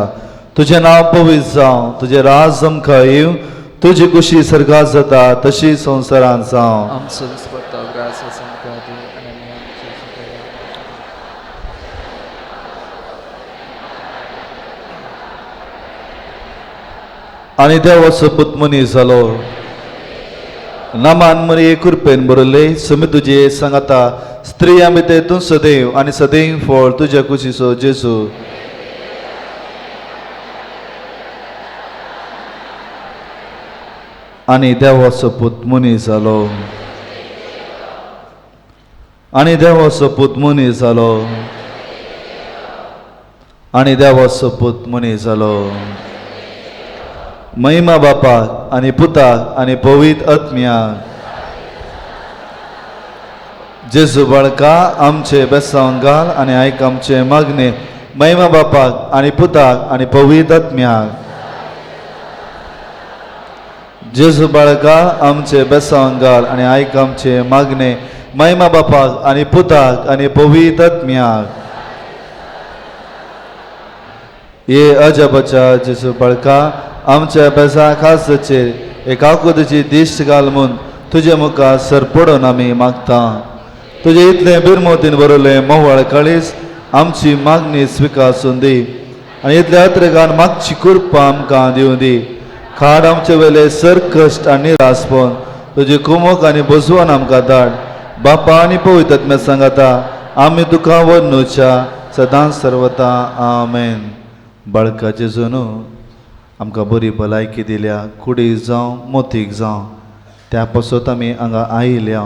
तुजें नांव पवित्र जावं, तुजें राज आमकां येवं, तुजी कुशी सर्गात जाता तशी संवसारांत जावं. आमचो दिसपट्टो ग्रास आमकां दी आनी आमी आमच्या चुकल्या आनी देवाचो पूत मनीस जालो. नामान मरिये कृपेन बरयल्ले समी तुजे सांगाता, स्त्रियां भितर तूं सदैव आनी सदैव फळ तुज्या कुशीचो जेजू. आनी देवाचो पूत मनीस जालो. आनी देवाचो पूत मनीस जालो. आनी देवाचो पूत मनीस जालो. महिमा बापाक आनी पुताक आनी पवित्र आत्म्याक. जेजू बाळका आमचे बेसांव घाल आनी आयक आमचे मागणे. महिमा बापाक आनी पुताक आनी पवित्र आत्म्याक. जेजू बाळका आमचे बेसांव घाल आनी आयक आमचे मागणे महिमा बापाक आनी पुताक आनी पवित्र आत्म्याक. ये अजबाच्या जेजू बाळका आमच्या बेसा खासाचेर एक आकुतीची दिश्ट घाल म्हूण तुजे मुखार सरपडून आमी मागता. तुजे इतलें बिरमोतीन बरयलें मोवाळ काळीस आमची मागणी स्विकासून दी आनी इतल्या अत्रेगान मागची कृपा आमकां दिवं दी. खाड आमचे वेले सर कश्ट आनी निरासपण तुजी कुमोक आनी बजवान आमकां धाड. बापा आनी पवित्र आत्म्या सांगाता आमी तुका वर्णुच्या सदांच सर्वता. आमेन. बाळका जेजू न्हू आमकां बरी भलायकी दिल्या, कुडीक जावं मोतीक जावं, त्या पासत आमी हांगा आयिल्ल्या,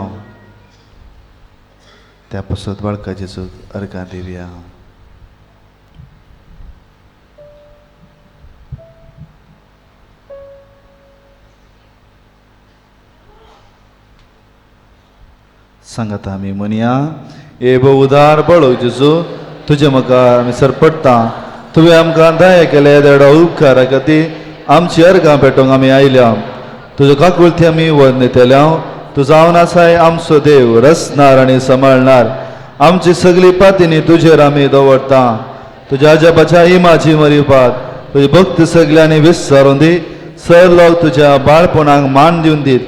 त्या पासत बाळका जेजूक अर्गां दिवया. सांगाता आमी म्हणया, ए उदार बळो जेजू तुजे म्हाका आमी सरपडटा. तुवें आमकां दया केले देडो उपकारा खातीर आमची अर्गां पेटोवंक आमी आयल्या. तुजो काकुळती आमी वर्णितल्या. तूं जावन आसाय आमचो देव, रचणार आनी सांबाळणार. आमची सगळी पातिनी तुजेर आमी दवरता. तुज्या अजापाच्या इमाजी मरिपात तुजी भक्त सगल्यांनी विसरून दी. सर लोक तुज्या बाळपणाक मान दिवन दीत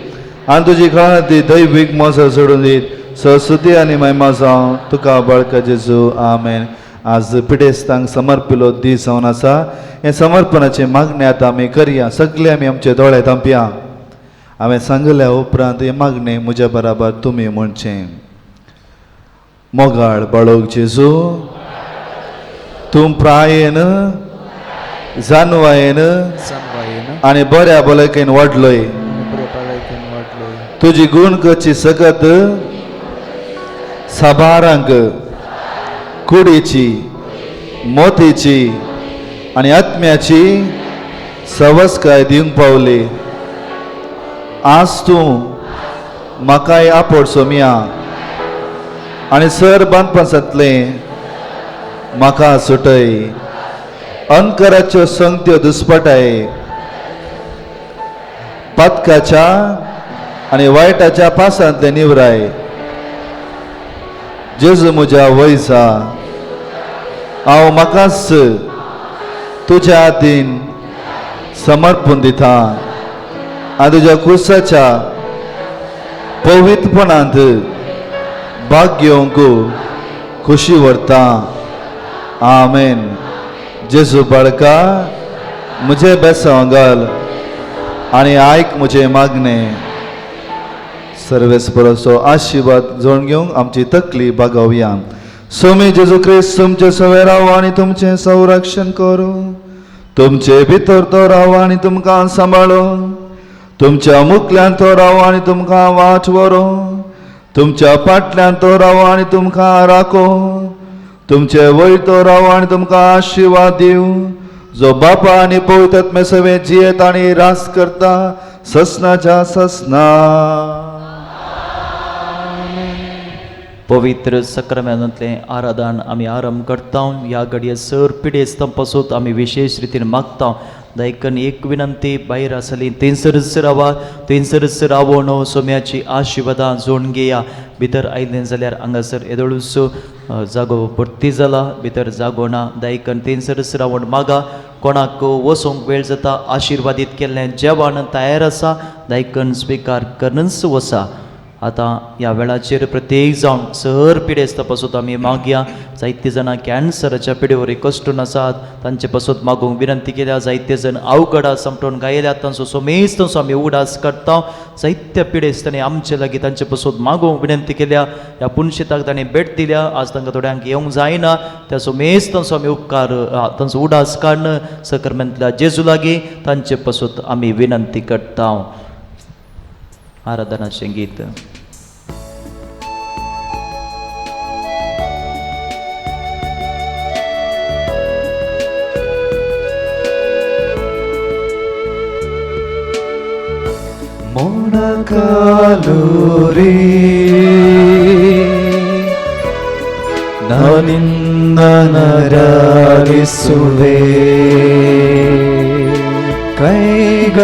आनी तुजी कळाती दैवीक मोसर सोडून दीत. सरस्वती आनी महिमा जावं तुका बाळका जेजू. आमेन. आज पिडेस्तांक समर्पिलो दीस जावन आसा. हें समर्पणाचें मागणें आतां आमी करया. सगळे आमी आमचे दोळे धांपया. हांवें सांगल्या उपरांत हें मागणें म्हज्या बराबर तुमी म्हणचें. मोगाळ बाळोक जेजू, तूं प्रायेन जानवायेन आनी बऱ्या भलायकेन वाडलोय. तुजी गुण करची सकत साबारांक कुडीची मोतीची आनी आत्म्याची सवस्काय दिवंक पावली. आज तूं म्हाकाय आपोड सोमया आनी सर बांदपासांतलें म्हाका सुटय. अंकराच्यो संगत्यो दुस्पटाय पातकाच्या आनी वायटाच्या पासांतलें निवराय. जेजू म्हज्या वयसा, हांव म्हाकाच तुज्या हातीन समर्पून दिता आनी तुज्या कुसाच्या पवित्रपणांत भाग घेवंक खोशी व्हरता. आमेन. जेजू बाळका म्हजें बेसांव घाल आनी आयक म्हजें मागणें. सर्वेस्पराचो आशिर्वाद जोड घेवंक आमची तकली बागोवया. स्वामी जेजू क्रिस्त तुमचे सवे राव आनी तुमचें संरक्षण करूं. तुमचे भितर तो राव आनी तुमकां सांबाळो. तुमच्या मुखल्यान तो राव आनी तुमकां वाट व्हरूं. तुमच्या फाटल्यान तो राव आनी तुमकां राखो. तुमचे वयर तो राव आनी तुमकां आशिर्वाद दिवं. जो बापा आनी पवित्र आत्म्या सवे जियेत आनी रास करता ससनाच्या ससना. पवित्र सक्रामेंतांतलें आराधन आमी आरंभ करता. ह्या घडये सर पिडेस्तां पासून आमी विशेश रितीन मागता. दायकन एक विनंती, भायर आसली थंयसरच रावा, थंयसरच रावोन सोम्याची आशिर्वादां जोडून घेया. भितर आयलें जाल्यार हांगासर येदोळूच जागो भरती जाला, भितर जागो ना. दायकन थंयसरच रावण मागा. कोणाक वचूंक वेळ जाता, आशिर्वादीत केल्लें जेवण तयार आसा, दायकन स्विकार करनच वसा. आतां ह्या वेळाचेर प्रत्येक जावन सर पिडेस्ता पासून आमी मागया. जायते जाणां कॅन्सराच्या पिडेवर कश्टून आसात, तांचे पासून मागूंक विनंती केल्या. जायते जण अवघडा समटून गायल्यात, तांचो सोमेज तांचो आमी उगडास करता. जायत्या पिडेस्तांनी आमचे लागीं तांचे पासून मागूंक विनंती केल्या. ह्या पुनशेताक तांणी भेट दिल्या, आज तांकां थोड्यांक येवंक जायना. त्या सोमेज तांचो आमी उपकार तांचो उगडास काडून सकरमेंतल्या जेजू लागीं तांचे पासून आमी विनंती करता. आराधनाचें गीत. ಮೊಣಕಾಲೂರಿ ನಾನಿನ್ನ ನರಾರಿಸುವೆ, ಕೈಗಳನ್ನೆತ್ತಿ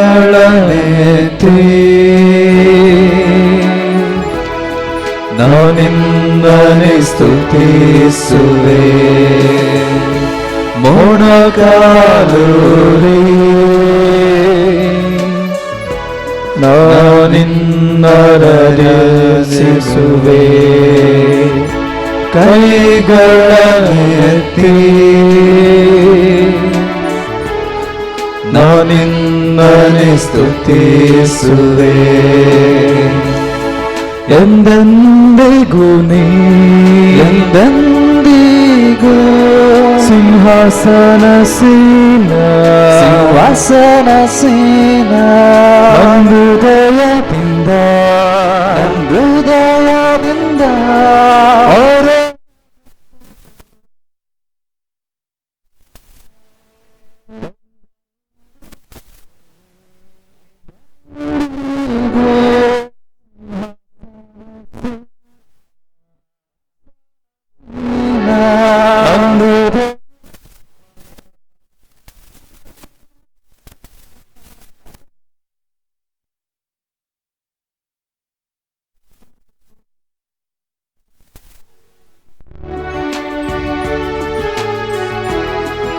ಸ್ತುತಿ, ನಾನಿನ್ನನೆ ಸ್ತುತಿಸುವೆ. ಮೊಣಕಾಲೂರಿ ನಾನಿನ್ನರಸಿಸುವೆ, ಕೈಗಳನ್ನೆತ್ತಿ ನಾನಿನ್ನನೆ ಸ್ತುತಿಸುವೆ. ಎಂದೆಂದಿಗೂ ನೀ, ಎಂದೆಂದಿಗೂ ಸಿಂಹಾಸನಸೀನ, ಸಿಂಹಾಸನಸೀನ, ಹೃದಯದಿಂದ ಹೃದಯದಿಂದ ಅವರ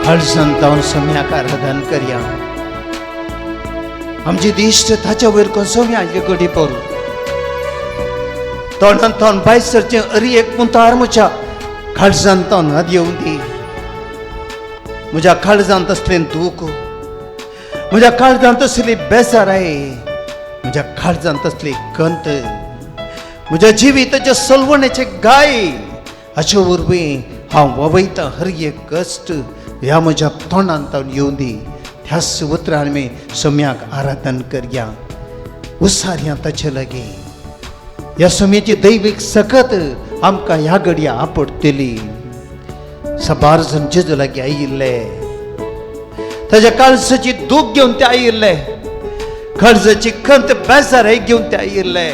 काळजान सम्याक आराधन करया. आमची दिश्ट ताच्या वयर कोसोवया घडी परू तोंडान तोंड भायर सरचें अरी एक मुंतार म्हज्या काळजान तोंड हात येवन दी. म्हज्या काळजांत असलें दूख, म्हज्या काळजांत असली बेजाराय, म्हज्या काळजांत असली खंत, म्हज्या जिविताच्या सलवणेचे गाय हाचे वरवीं हांव ववयतां हर एक कश्ट ह्या म्हज्या तोंडान तावन येवन दी. ह्याच उतरान आमी सम्याक आराधन करया, उसारया ताचे लागीं. ह्या सम्याची दैवीक सकत आमकां ह्या घडया आपडटली. सबार जण जेजू लागीं आयिल्ले, ताज्या काळजाची दूख घेवन ते आयिल्ले, काळजाची खंत बेजाराय घेवन ते आयिल्ले.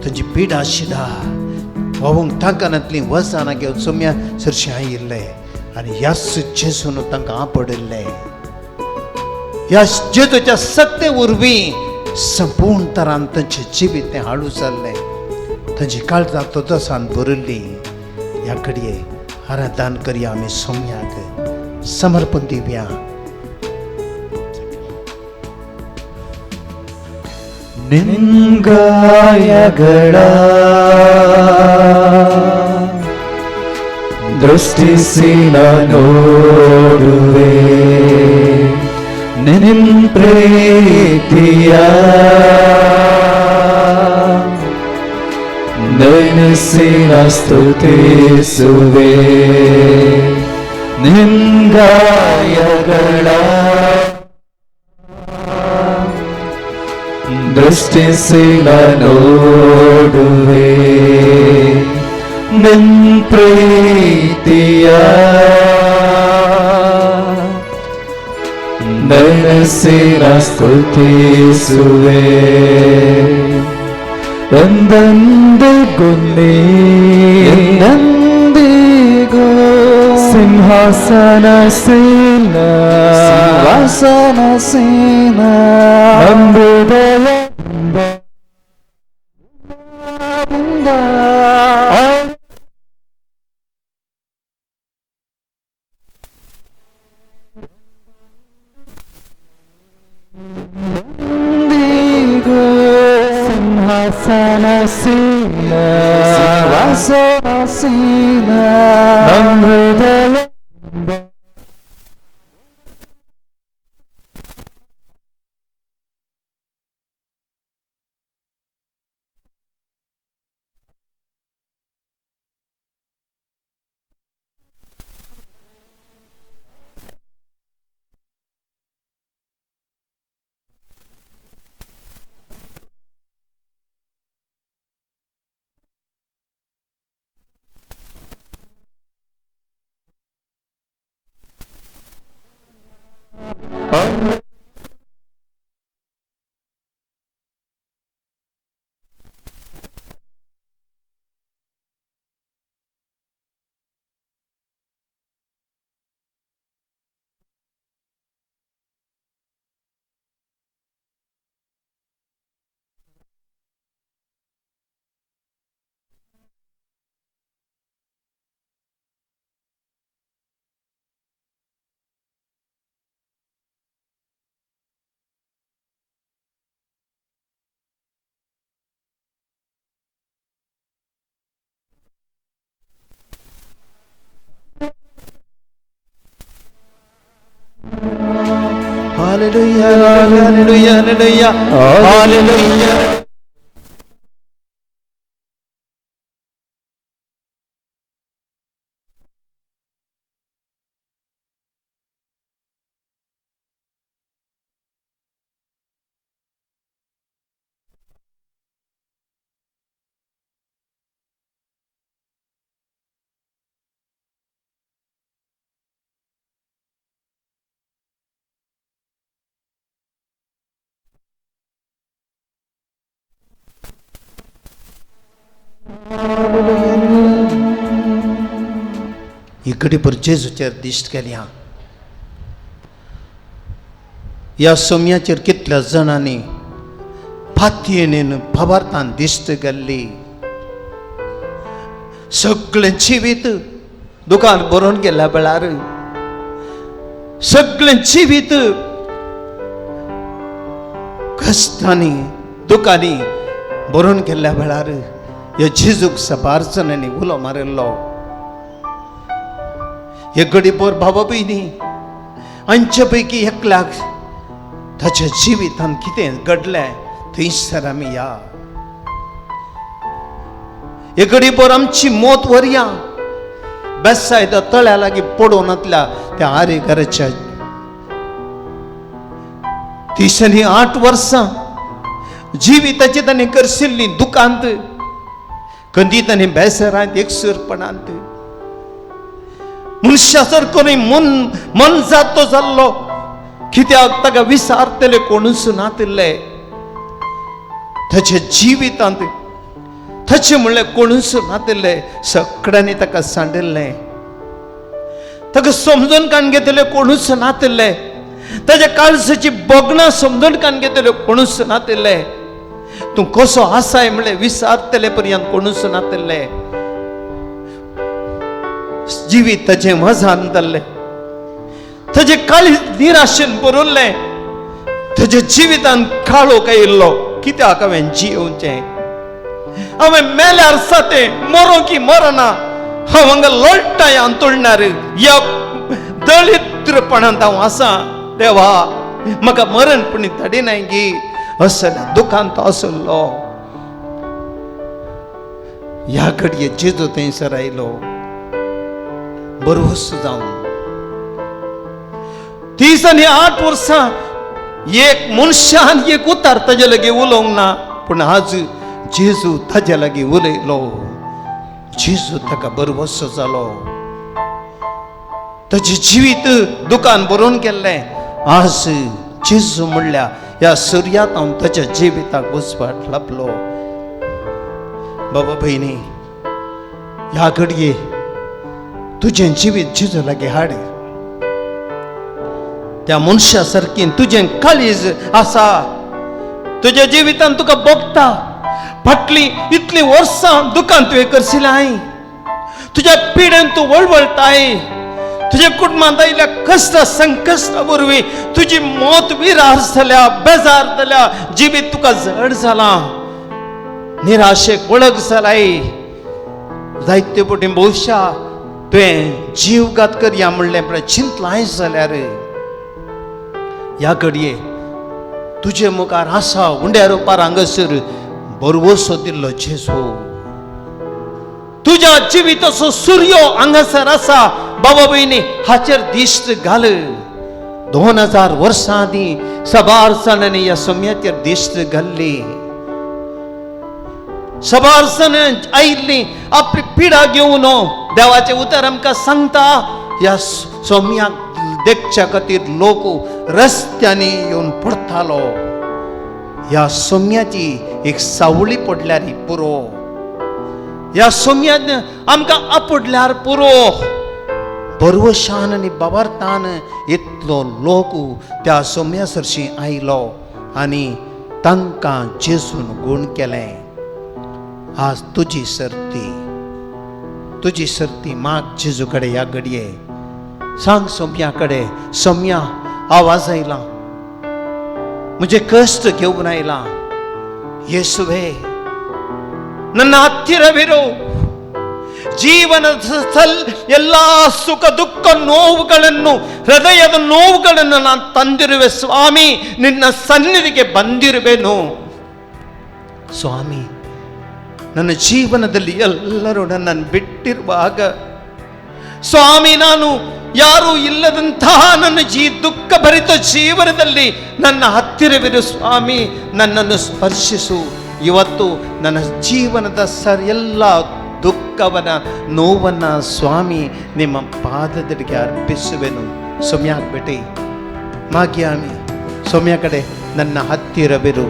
तांची पिडा शिडा व्हांवूंक तांकानांतलीं वजनां घेवन सम्या सरशीं आयिल्ले आनी ह्याच जेजून तांकां आपडिल्ले. ह्या जेजूच्या सक्ते वरवीं संपूर्ण तरान तांचें जिवीत तें हाडू जाल्लें. तांची काळजां तोदसान भरिल्लीं. ह्या घडये आराधन करया आमी सोम्याक, समर्पण दिवया. ನಿನ್ಗಾಯಗಳ ದೃಷ್ಟಿಸಿ ನೋಡುವೆ, ನಿನ್ ಪ್ರೀತಿಯ ನೆನೆಸಿ ಸ್ತುತಿಸುವೆ. ನಿನ್ಗಾಯಗಳ ದೃಷ್ಟಿಸಿ ನೋಡುವೆ, ನಿನ್ ಪ್ರೀತಿಯ ನೆನೆಸಿ ಸ್ತುತಿಸುವೆ. ಎಂದೆಂದಿಗೂ ನೀ, ಎಂದೆಂದಿಗೂ ಸಿಂಹಾಸನಸೀನ, ಸಿಂಹಾಸನಸೀನ, ಹೃದಯದಿಂದ ಸಿಂಹಾಸನಸೀನ, ಸಿಂಹಾಸನಸೀನ, ಹೃದಯ Hallelujah, hallelujah, hallelujah, hallelujah. ही घडीभर जेजूचेर दिश्ट केल्या. ह्या सोम्याचेर कितल्या जाणांनी फातयेन भावार्थान दिश्ट केल्ली. सगळें जिवीत दुकान भरून गेल्या वेळार सगळें जिवीत कश्टांनी दुकांनी भरून गेल्ल्या वेळार ह्या जेजूक साबार जाणांनी उलो मारिल्लो. हे घडीभर भावा भयणी हांचे पैकी एकल्याक ताच्या जिवितांत कितें घडलें थंयसर आमी या. हे घडीभर आमची मौत व्हरया बेसायदा तळ्या लागीं पडून नातल्या त्या आरेघराच्या 38 वर्सां जिविताची ताणें करशिल्ली दुकांत कंदीत आनी बेसरांत एकसूरपणांत मनशा सारको न्हय मन मन जातो जाल्लो. कित्याक ताका विसारतले कोणूच नातिल्ले. ताच्या जिवितांत ताचें म्हणल्यार कोणूच नातिल्ले. सगळ्यांनी ताका सांडिल्लें. ताका समजून काडून घेतले कोणूच नातिल्ले. ताच्या काळजाची भोगणां समजून काडून घेतले कोणूच नातिल्ले. तूं कसो आसाय म्हणल्यार विसारतले पर्यंत कोणूच नातिल्ले. जिवीत ताचें वजन जाल्लें. ताचें काळीज निराशेन भरिल्लें. ताच्या जिवितान काळोख आयिल्लो. कित्याक हांवें जियेवचें? हांवें मेल्यार सातें मरो की मरना. हांव हांगा लोळटाय अंतुळणार ह्या दळिद्रपणांत हांव आसा. देवा म्हाका मरण पुणी धाडिनाय गी असल्या दुखांत आसलो. ह्या घडये जेजू थंयसर आयलो बरोस जावन. 38 वर्सां एक मनशान एक उतार ताजे लागीं उलोवंक ना, पूण आज जेजू ताजे लागीं उलयलो. जेजू ताका बरवसो जालो. ताजें जिवीत दुकान भरून गेल्लें. आज जेजू म्हणल्यार ह्या सुर्यात हांव ताच्या जिविताक उजवाड लाभलो. बाबा भयणी ह्या घडये तुजें जिवीत जेजू लागीं हाड. त्या मनशा सारकी तुजें काळीज आसा. तुज्या जिवितान तुका भोगता. फाटलीं इतलीं वर्सां दुकान तुवें करशिल्लें. तुज्या पिडेन तूं वळवळटाय. तुज्या कुटुंबांत आयिल्ल्या कश्ट संकश्टा वरवीं तुजी मौत विरार जाल्या, बेजार जाल्या. जिवीत तुका जड जालां, निराशेक वळख जालाय. जायते पटी भोवशा तुवें जीवघात करया म्हणलें म्हळ्यार चिंतलाय जाल्यार ह्या घडये तुजे मुखार आसा उंड्या रुपार हांगासर बरवसो दिल्लो जेजू. तुज्या जिविताचो सुर्यो हांगासर आसा. बाबा भयणी हाचेर दिश्ट घाल. 2000 वर्सां आदीं साबार जाणांनी ह्या सम्याचेर दिश्ट घाल्ली. साबार जाणां आयिल्लीं आपली पिडा घेवन. देवाचें उतर आमकां सांगता ह्या सोम्याक देखच्या खातीर लोक रस्त्यांनी येवन पडतालो. ह्या सोम्याची एक सावळी पडल्यार पुरो. ह्या सोम्यान आमकां आपडल्यार पुरो. बरवशान आनी बाबार्थान इतलो लोक त्या सोम्या सरशी आयलो आनी तांकां जेजून गूण केलें. आज तुजी सर्ती, तुजी सर्ती माग जेजू कडेन. ह्या घडये सांग सोम्या कडेन, सोम्या आवाज आयला, म्हजे कश्ट घेवन आयला. येसुवे ನನ್ನ ಹತ್ತಿರವಿರು, ಜೀವನದ ಎಲ್ಲ ಸುಖ ದುಃಖ ನೋವುಗಳನ್ನು, ಹೃದಯದ ನೋವುಗಳನ್ನು ನಾನು ತಂದಿರುವೆ ಸ್ವಾಮಿ, ನಿನ್ನ ಸನ್ನಿಧಿಗೆ ಬಂದಿರುವೆನು ಸ್ವಾಮಿ. ನನ್ನ ಜೀವನದಲ್ಲಿ ಎಲ್ಲರೂ ನನ್ನನ್ನು ಬಿಟ್ಟಿರುವಾಗ ಸ್ವಾಮಿ, ನಾನು ಯಾರೂ ಇಲ್ಲದಂತಹ ನನ್ನ ದುಃಖ ಭರಿತ ಜೀವನದಲ್ಲಿ ನನ್ನ ಹತ್ತಿರವಿರು ಸ್ವಾಮಿ, ನನ್ನನ್ನು ಸ್ಪರ್ಶಿಸು. ಇವತ್ತು ನನ್ನ ಜೀವನದ ಎಲ್ಲ ದುಃಖವನ್ನ ನೋವನ್ನು ಸ್ವಾಮಿ ನಿಮ್ಮ ಪಾದದಡಿಗೆ ಅರ್ಪಿಸುವೆನು. ಸೌಮ್ಯ ಆಗ್ಬೇಟಿ ಮಾಗ್ಯಾಮಿ ಸೌಮ್ಯ ಕಡೆ ನನ್ನ ಹತ್ತಿರವಿರು.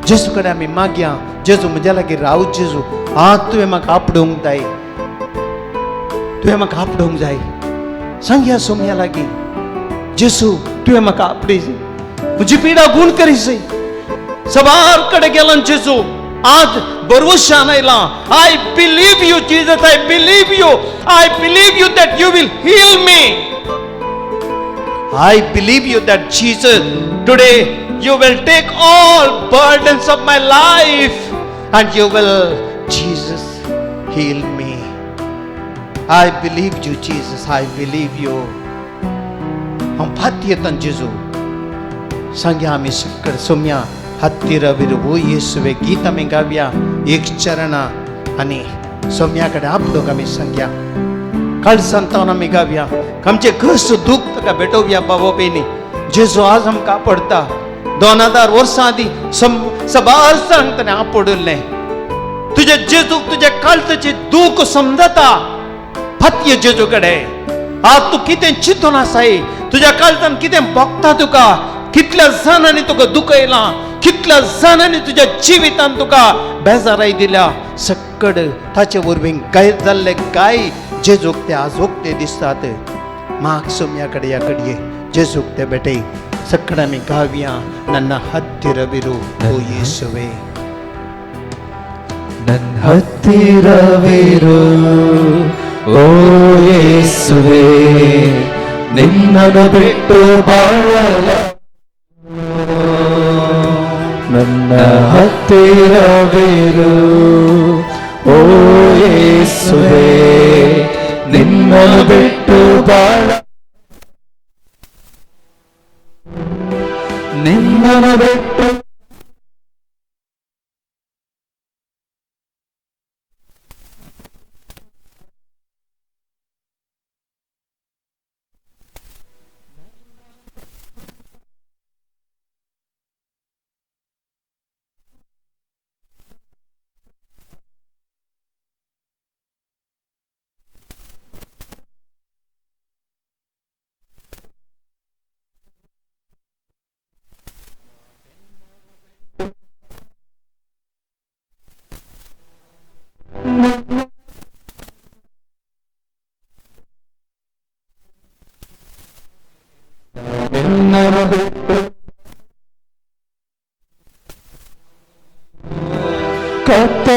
जेजू कडेन आमी मागया, जेजू म्हज्या लागीं राव जेजू, आं तुवें म्हाका आपडोवंक जाय, तुवें म्हाका आपडोवंक जाय. सांगया सोम्या लागीं, जेजू तुवें म्हाका आपडी, म्हजी पिडा गुण करीस. सबार कडेन गेलो जेजू, आज भरवशान आयला. I believe you Jesus, I believe you, I believe you that you will heal me. I believe you that Jesus today you will take all burdens of my life and you will, Jesus, heal me. I believe you, Jesus, I believe you. हांव फाती जेजू सांग्या आमी सकड सोम्या हत्तिरविरू येसुवे गीत आमी गावया एक चरणा आनी सोम्या कडेन आपडोंक आमी सांग्या काळजांतावन आमी गावया, आमचें घस दूख ताका भेटोवया. बाबा बेनी जेजू आज आमकां आपडता. 2000 वर्सां आदीं सबार जाणांक ताणें आपडुल्लें. तुजे जेजूक तुजे काळजाचें दूख समजता. फातये जेजू कडेन आज तूं कितें चिंतून आसाय, तुज्या काळजान कितें भोगता तुका, कितल्या जाणांनी तुका दुखयलां, कितल्या जाणांनी तुज्या जिवितान तुका बेजाराय दिल्या, सक्कड ताचे वरवीं गाय जाल्ले गाय जेजूक ते आज उक्ते दिसतात. माग सोम्या कडेन ह्या कडये जेजूक ते भेटय. सक्कड आमी गावया ನನ್ನ ಹತ್ತಿರವಿರು ಓ ಯೇಸುವೆ, ನನ್ನ ಹತ್ತಿರವಿರು ಓ ಯೇಸುವೆ, ನಿನ್ನನ್ನು ಬಿಟ್ಟು ಬಾಳಲ. ನನ್ನ ಹತ್ತಿರವಿರು ಓ ಯೇಸುವೆ, ನಿನ್ನನ್ನು ಬಿಟ್ಟು ಬಾಳ, ನಿನ್ನನ್ನು ಬಿಟ್ಟು ಕತ್ತ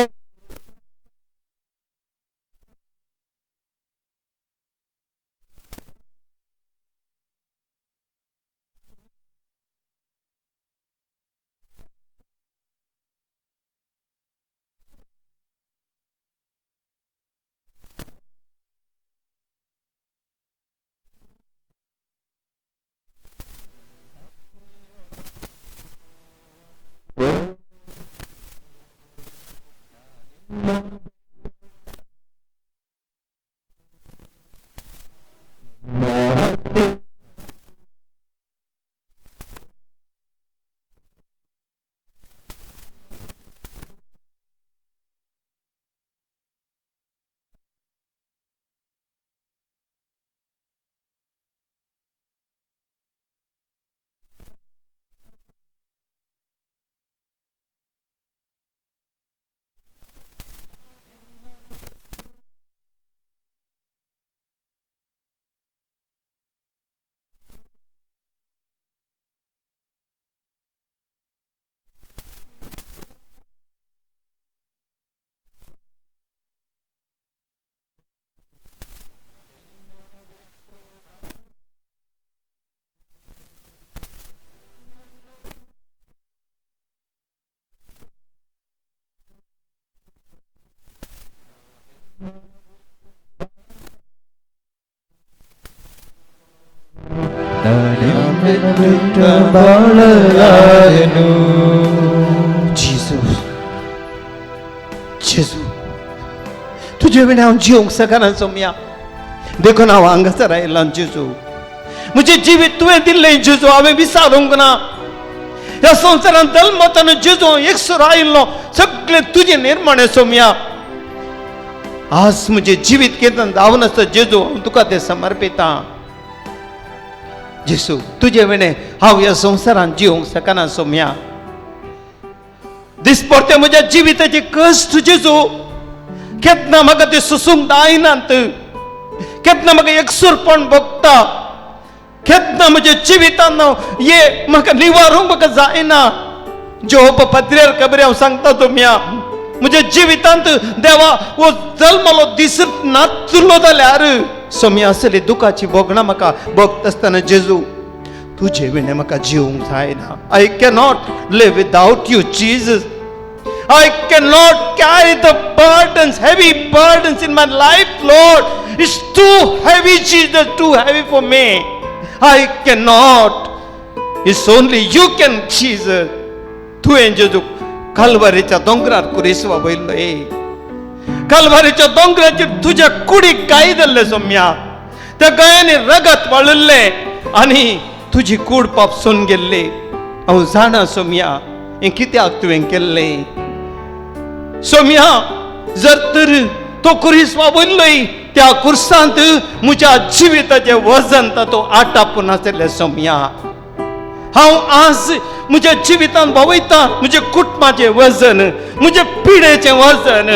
ಬಾಳಲಾರೆನು. जेजू, जेजू, तुजे विणें हांव जिवंक शकना सोम्या, देखून हांव हांगासर आयलां जेजू. म्हजें जिवीत तुवें दिल्लें जेजू, हांवें विसारूंक ना. ह्या संवसारांत जल्मतना जेजू हांव एकसुरो आयिल्लो, सगळें तुजें निर्माण सोम्या. आज म्हजें जिवीत केन्ना जावन आसता जेजू, हांव तुका तें समर्पितां. जेजू, तुजे विणें हांव ह्या संवसारांत जिवंक शकना सोम्या. दिसपडते म्हज्या जिविताचे कश्ट जेजू, केन्ना म्हाका ते सोसूंक जायनात, केन्ना म्हाका एकसूरपण भोगता, केन्ना म्हज्या जिवितान ये म्हाका निवारूंक म्हाका जायना. जोब पत्रेर खबरी हांव सांगता तुमया, म्हज्या जिवितांत देवा हो जल्मलो दीस नाचलो जाल्यार सोम्या आसली दुखाची भोगणां म्हाका भोगता आसतना जेजू, तुजे विणें म्हाका जिवंक जायना. I cannot live without you Jesus. I cannot carry the burdens, heavy burdens in my life, Lord. It's too heavy, Jesus, too heavy for me. I cannot. It's only you can, Jesus. तुवें जेजू कालवारीच्या दोंगरार कुरेस वावयल्लो, कालवारीच्या दोंगराचेर तुज्या कुडीक गाय जाल्ले सोम्या, त्या गायांनी रगत वाळिल्लें आनी तुजी कूड पापसून गेल्ली. हांव जाणा सोम्या, हें कित्याक तुवें केल्लें सोम्या. जर तर तो कुरीस वावयल्लोय त्या कुर्सांत म्हज्या जिविताचें वजन तातूंत आटापून आशिल्लें सोम्या. हांव आज म्हज्या जिवितांत भोंवयता म्हज्या कुटुंबाचें वजन, म्हज्या पिडेचें वजन,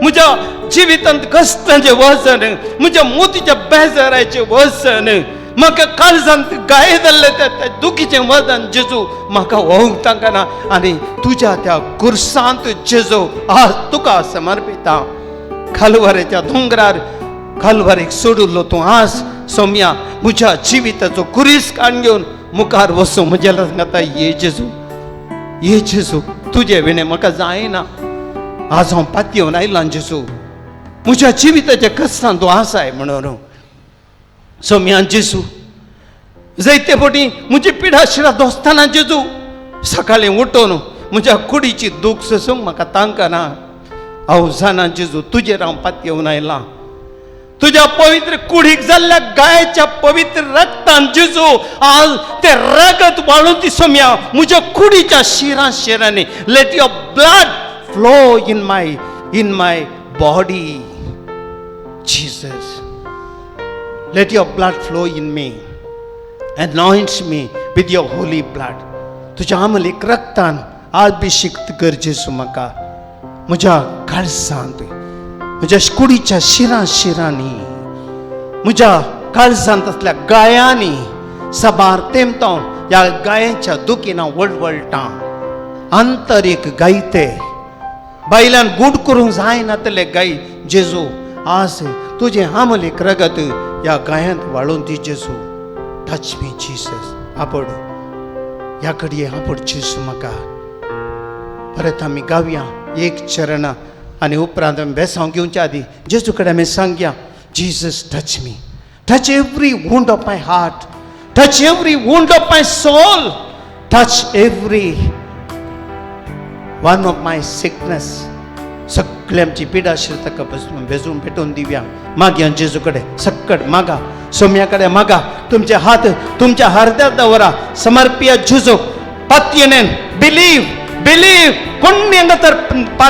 म्हज्या जिवितांत कश्टांचें वजन, म्हज्या मोतीच्या बेजाराचें वजन, म्हाका काळजांत गाय जाल्लें त्या दुखीचें वजन जेजू म्हाका व्होवंक तांकां. आनी तुज्या त्या कुर्सांत जेजू आज तुका समर्पिता. कालवारेच्या दोंगरार कालवारीक सोडिल्लो तूं आज सोम्या म्हज्या जिविताचो कुरीस काण घेवन मुखार वचूं. म्हज्या सांगता, ये जेजू, ये जेजू, तुजे विणें म्हाका जायना. आज हांव पातयेवन आयलां जेजू, म्हज्या जिविताच्या कश्टान तूं आसाय म्हणून. सोम्या जेजू, जायते फावटी म्हजी पिडा शिरा दोस्ताना जेजू, सकाळीं उठून म्हज्या कुडीची दूख सोसूंक म्हाका तांकना. हांव जाणा जेजू, तुजेर हांव पातयेवन आयलां. तुज्या पवित्र कुडीक जाल्ल्या गायच्या पवित्र रक्तान जेजू आज ते रगत वाळून ती सोम्या म्हज्या कुडीच्या शिरां शिरांनी. Let your blood flow in my body Jesus. Let your blood flow in me. Anoint me with your holy blood. तुज्या आमलीक रक्तान अभिषिक्त कर जेजू म्हाका. म्हज्या काळजांत, म्हज्या कुडीच्या शिरां शिरांनी, म्हज्या काळजांत आसल्या गायांनी साबार तेमतो ह्या गायांच्या दुखीन हांव वळवळटां. आंतरीक गायते बायलान गूट करूंक जायनातले गाय जेजू, आज तुजें आमलीक रगत ह्या गायांत वाळून दी जेजू. Touch me Jesus. आपड ह्या घडये आपड जेजू म्हाका. परत आमी गावया एक चरण आनी उपरांत आमी बेसांव घेवच्या आदी जेजू कडेन आमी सांगया, Jesus touch me, touch every wound of my heart, touch every wound of my soul, touch every one of my sickness. सगळे आमची पिडा आशिल्ली ताका भेजून पेटोवन दिवया. मागया जेजू कडेन, सक्कड मागा, सोम्या कडेन मागा. तुमचे हात तुमच्या हरद्यात दवरा, समर्पिया जेजूक. पातयेन बिलीव, बिलीव. कोण हांगा तर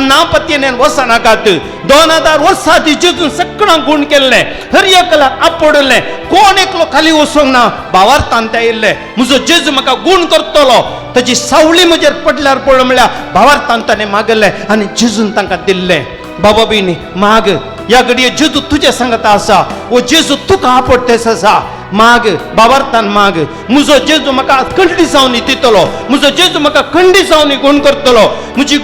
ना पतयेन वचनाकात. 2000 वर्सां आदीं जेजून सगळ्यांक गूण केल्लें, हर एकला आपडलें, कोण एकलो खाली वचूंक ना. भावार्थान ते आयिल्ले, म्हजो जेजू म्हाका गूण करतलो, ताजी सावळी म्हजेर पडल्यार पडलो म्हळ्यार भावार्थान ताणें मागलें आनी जेजून तांकां दिल्लें. बाबा बीन माग, ह्या घडये जेजू तुजे सांगता आसा, ओ जेजू तुका आपडतेस आसा. माग, बाबार्थान माग. म्हजो जेजू म्हाका खंडी जावन दितलो, म्हजो जेजू म्हाका खंडी जावन गूण करतलो, म्हजो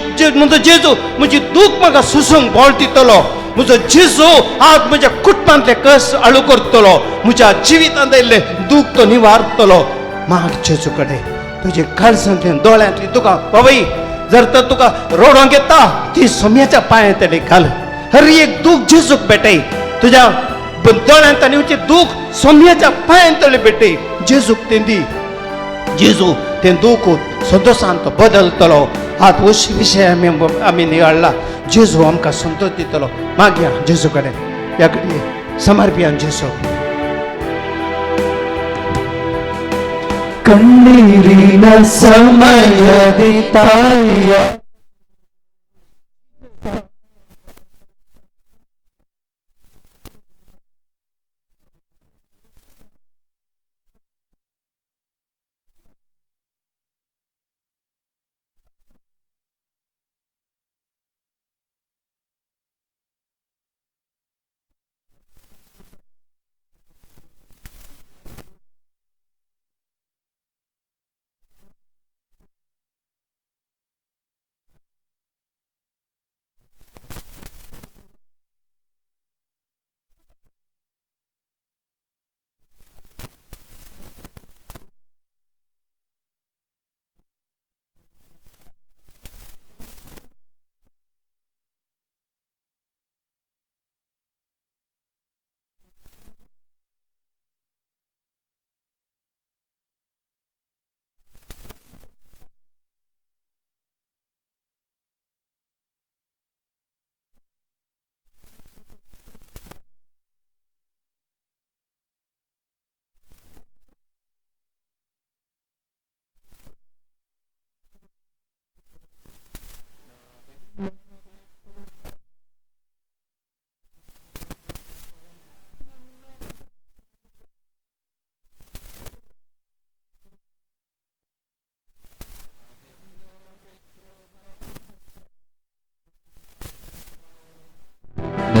जेजू म्हजी दूख म्हाका सोसूंक बळ दितलो, म्हजो जेजू आज म्हज्या कुटुंबांतले कस आळू करतलो, म्हज्या जिवितांत आयिल्लें दूख तो निवारतलो. माग जेजू कडेन. तुजे काळजांतल्यान दोळ्यांतली तुका बाबा जर तर तुका रोडोंक येता ती सोम्याच्या पांया तडे घाल. हर एक दूख जेजूक भेटय. तुज्या दोळ्यांत आनी येवचें दूख सोम्याच्या पांयां तडे भेटय, जेजूक तें दी. जेजू तें दूख संतोशान तो बदलतलो. हात वश विशय आमी नियाळ्ळा. जेजू आमकां संतोष दितलो. मागया जेजू कडेन ह्या घडये समर्पया जेजू. ಕಣ್ಣೀರಿನ ಸಮಯದಿ ತಾಯಿಯ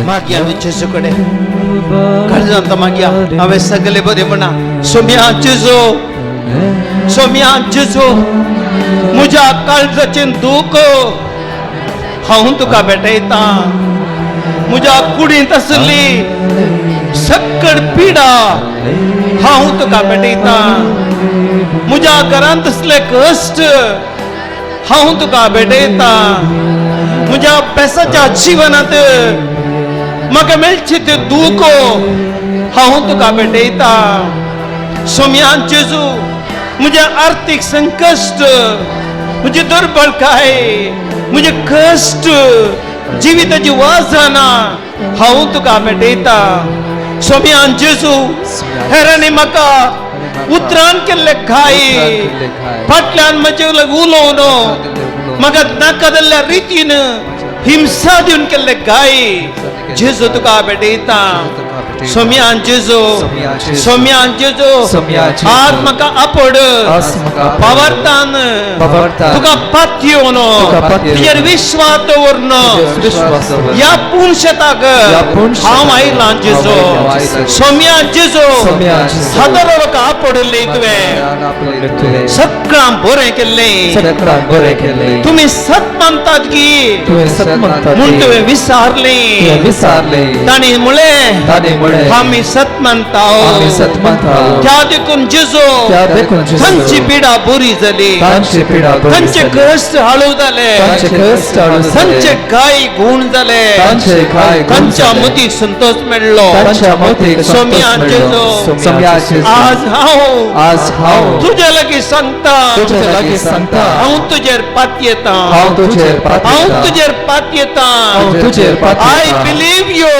मागया जेजू कडेन काळजांत मागया. हांवें सगळे बरें म्हणा, सोम्या जेजू, सोम्या जेजू, म्हज्या काळजाचें दूख हांव तुका भेटयता. म्हज्या कुडींत आसली सक्कड पिडा हांव तुका भेटयता. म्हज्या घरांत आसले कश्ट हांव तुका भेटयता. म्हज्या पेसाच्या जिवनांत म्हाका मेळचें तें दूख हांव तुका भेटयता. सोम्या जेजू, म्हजें आर्थीक संकश्ट, म्हजी दुर्बळकाय, म्हजें कश्ट, जिविताची वासना हांव तुका भेटयता. सोम्या जेजू, हेरांनी म्हाका उतरान केल्ले घाय, फाटल्यान म्हजे उलोवन म्हाका नाका जाल्ल्या रितीन हिंसा दिवन केल्ले घाय जेजू तुका भेटयता. सोम्या जेजू, सोम्या जेजू, आज म्हाका आपड पावर्तान तुका पातयेवन तुजेर विश्वास दवरून ह्या पुनशेताक हांव आयलां जेजू. सोम्या जेजू, हजारो लोकां आपडले तुवें, सगळ्यां बरें केल्लें. तुमी सत मानतात की म्हूण तुवें विसारलें. तांणी म्हणलें आमी सत मानता. त्या देखून जेजू तांची पिडा बरी जाली, तांचे कश्ट हाळू जाले, तांचे घाय गूण जाले, तांच्या मतीक संतोष मेळ्ळो. सोम्या जेजू, आज हांव तुजे लागीं सांगता, हांव तुजेर पातयेता, हांव तुजेर पातयेता. I believe you.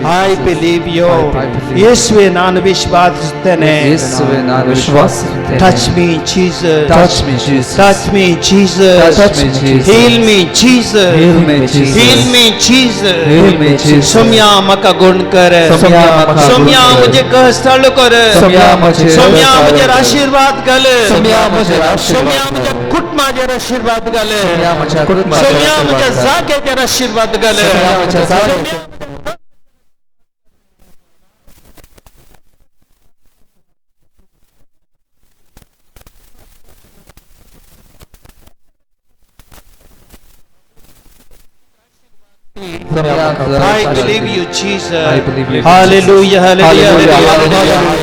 I believe you. ಯೇಸುವೆ ನಾನು ವಿಶ್ವಾಸಿಸುತ್ತೇನೆ. ಯೇಸುವೆ ನಾನು ವಿಶ್ವಾಸಿಸುತ್ತೇನೆ. Touch me Jesus. Touch me Jesus. Touch me Jesus. Touch me Jesus. Heal me Jesus. Heal me Jesus. Heal me Jesus. Heal me Jesus. ಸೌಮ್ಯ ಮಕ ಗುಣ ಕರ. ಸೌಮ್ಯ ಮಕ ಸೌಮ್ಯ ಮುझे कष्ट हल कर. ಸೌಮ್ಯ ಮುझे ಸೌಮ್ಯ ಮುझे ಆಶೀರ್ವಾದ ಗಲ. ಸೌಮ್ಯ ಮುझे ಸೌಮ್ಯ ಮುझे ಕುಟುಂಬ ಆಶೀರ್ವಾದ ಗಲ. ಸೌಮ್ಯ ಮುझे ಕುಟುಂಬ ಸೌಮ್ಯ ಮುझे ಜಾಗೆ ಆಶೀರ್ವಾದ ಗಲ. ಸೌಮ್ಯ ಮುझे ಜಾಗೆ. I believe you, Jesus. I believe you. Hallelujah, hallelujah, Hallelujah. hallelujah.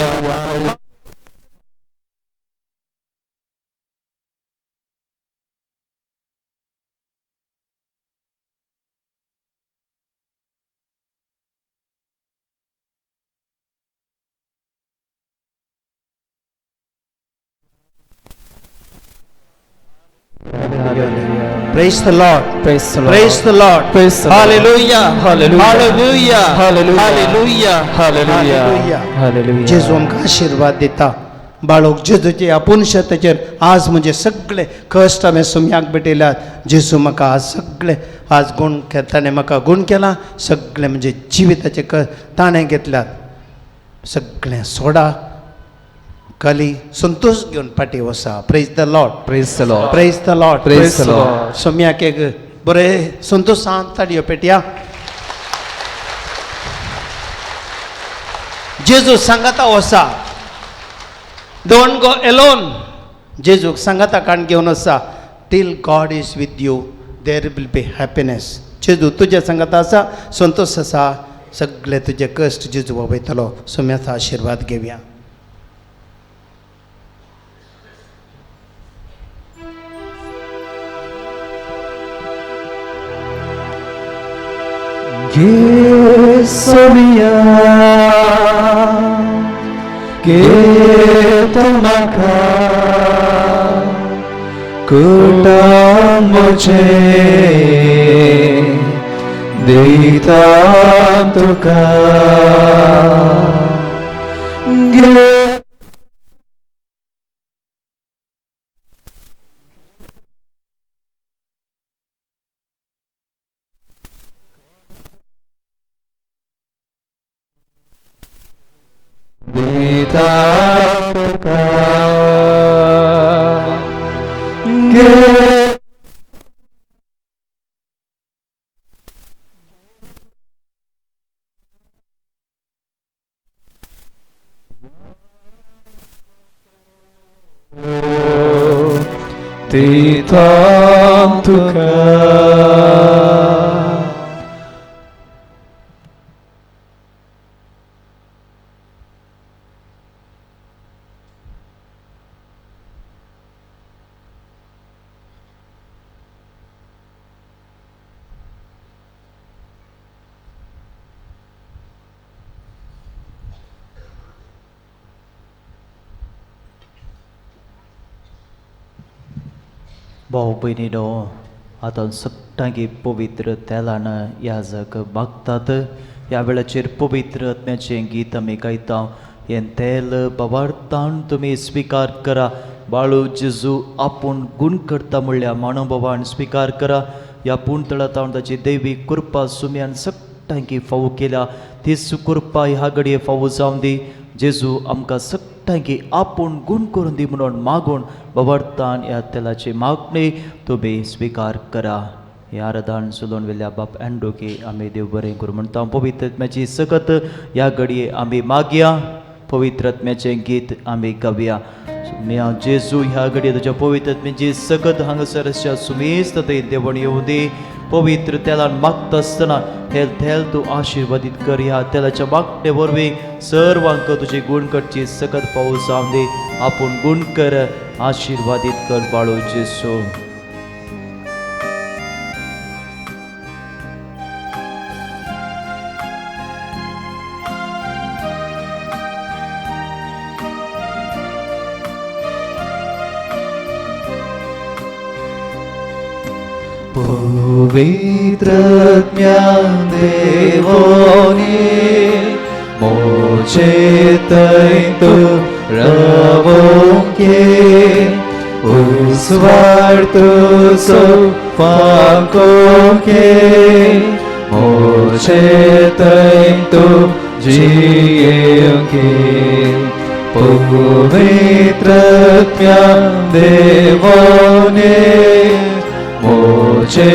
Praise the Lord. Praise the Lord. Praise the Lord. Praise the Lord. Hallelujah. Hallelujah. Hallelujah. Hallelujah. Hallelujah. Hallelujah. Hallelujah. जेजू आमकां आशिर्वाद दिता. बाळोक जेजूचे आपुनशताचेर आज म्हणजे सगळे कश्ट हांवें सुम्याक भेटयल्यात. जेजू म्हाका आज सगळे आज गूण ताणें म्हाका गूण केला. सगळे म्हणजे जिविताचे ताणें घेतल्यात. सगळें सोडा कली संतोष घेवन फाटीं वसा. Praise the Lord. Praise the Lord. Praise the Lord. Praise the Lord. सोम्याक एक बरें संतोशान ताळयो पेटया. जेजू सांगाता वसा. Don't go alone. जेजूक सांगाता काण घेवन वसा. Till God is with you there will be happiness. जेजू तुज्या सांगाता आसा, संतोश आसा. सगळे तुजे कश्ट जेजू वयतलो. सोम्याचो आशिर्वाद घेवया. घे सोमिया घे तूं म्हाका कुटा म्हजें दिता तुका घे दिता तुका घे दिता तुका. भाव भयणीनो, आतां सगटांगी पवित्र तेलान ह्या जाग मागतात. ह्या वेळाचेर पवित्र आत्म्याचें गीत आमी गायता. हें तेल बाबार्थान तुमी स्विकार करा. बाळू जेजू आपूण गूण करता म्हणल्या मानोभावान स्विकार करा. ह्या पूण तळातावन ताची देवी कृपा सुम्यान सगटांकी फावो केल्या. तीच कृपा ह्या घडये फावो जावन दी. जेजू आमकां सगटांकी आपूण गूण करून दी म्हणून मागून बाबार्थान ह्या तेलाची मागणी तुमी स्विकार करा. ह्या आराधन चलोवन वेल्या बाप अँडोके आमी देव बरें करूं म्हणटा. पवित्र आत्म्याची सकत ह्या घडये आमी मागया. पवित्र आत्म्याचें गीत आमी गावया. मिया जेजू ह्या घडये तुज्या पवित्र आत्म्याची सकत हांगासर अशा सुमेस्त थंय देवण येवं दी. पवित्र तेलान मागता आसतना हे तेल तूं आशिर्वादीत कर. ह्या तेलाच्या मागणे वरवीं सर्वांक तुजी गूण करची सकत पावस जावन दी. आपूण गूण कर, आशिर्वादीत कर बाळू जेजू. पवित्र ज्ञान देवोनी मोजे तैतु रवोंके उस्वार्तु सो फाकोंके मोजे तैतु जियेंके. पवित्र ज्ञान देवोनी मोजे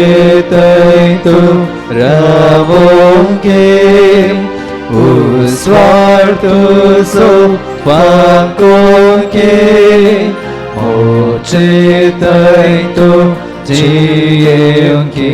तैतु रवोंके उस्वार्तु सो फाकोंके मोजे तैतु जियेंके.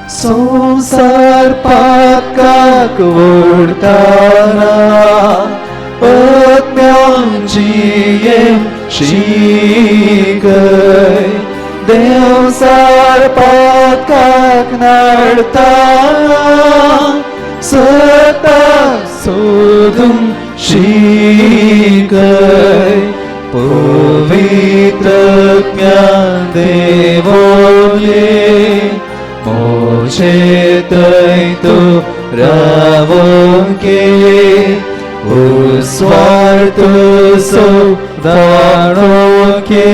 संवसार पातकाक व्हरतना आत्म्यांक जियेवंक शिकय देवसार पातकाक नाडतना सताक सोदूंक शिकय पवित्र ज्ञान देवोले मोचे तैतो रावोंके उस्वार्थ सो दाणोके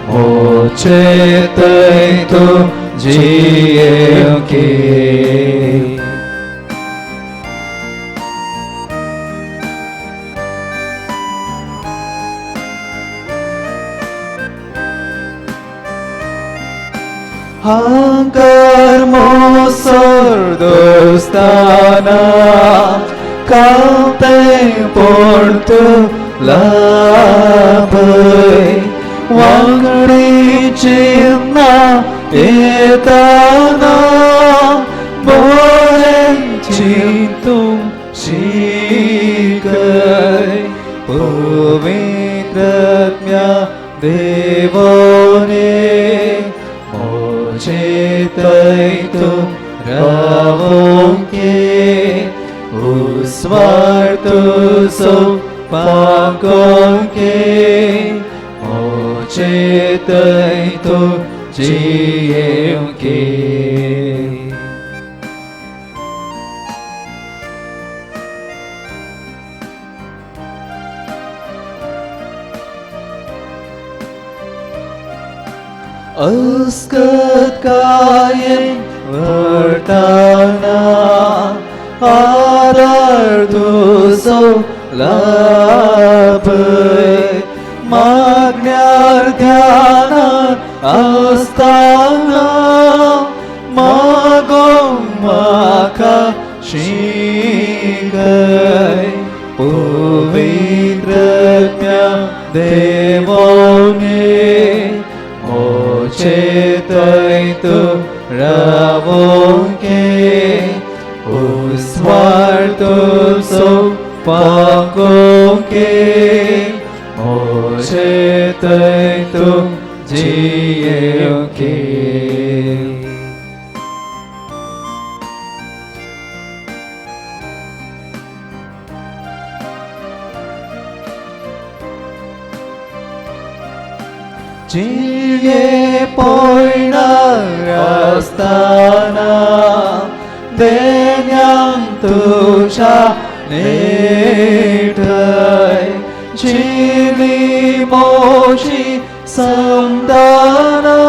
मोचे तैतो जियेवंके. हांकार मोसर दोस्ताना कांतें पूण तूं लाभय वांगडी चिन्ना येताना बरें चिंतूंक शिकय पवित्र ज्ञान देवोने चेतयतु रावोंके उस्वार्थ सो पाकोंके मोचेतयतु जियेवंके. अस्कत कायेन व्हरतना आदार तुजो लाभय मागण्यार ध्यानार आसतना मागोंक म्हाका शिकय पवित्र ज्ञान देवोने चेतयतु रावोंके उस्वार्थ सो पाकोंके मोचेतयतु जियेवंके. जिये पयणार आसतना देण्यांक तुज्या नेठय जिली मोजी समदाना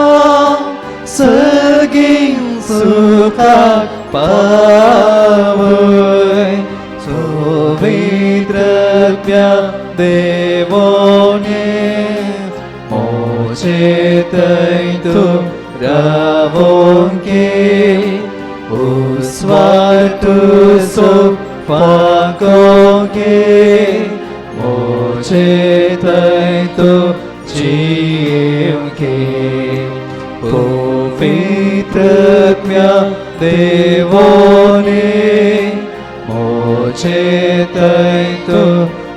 सगीं सुखाक पावय पवित्र ज्ञान देवोने चेतयतु रावोंके उस्वार्थ सो पाकोंके मोचेतयतु जियेवंके पवित्र ज्ञान देवोने मोचेतयतु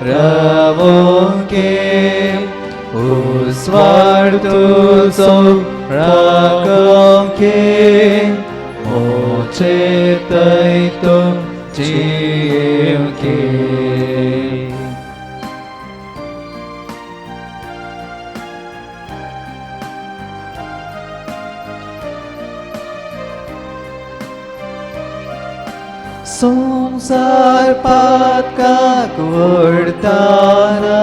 रावोंके उस्वार्थ सो रागोंके मोचेतयतु जियेवंके. संवसार पातकाक व्हरतना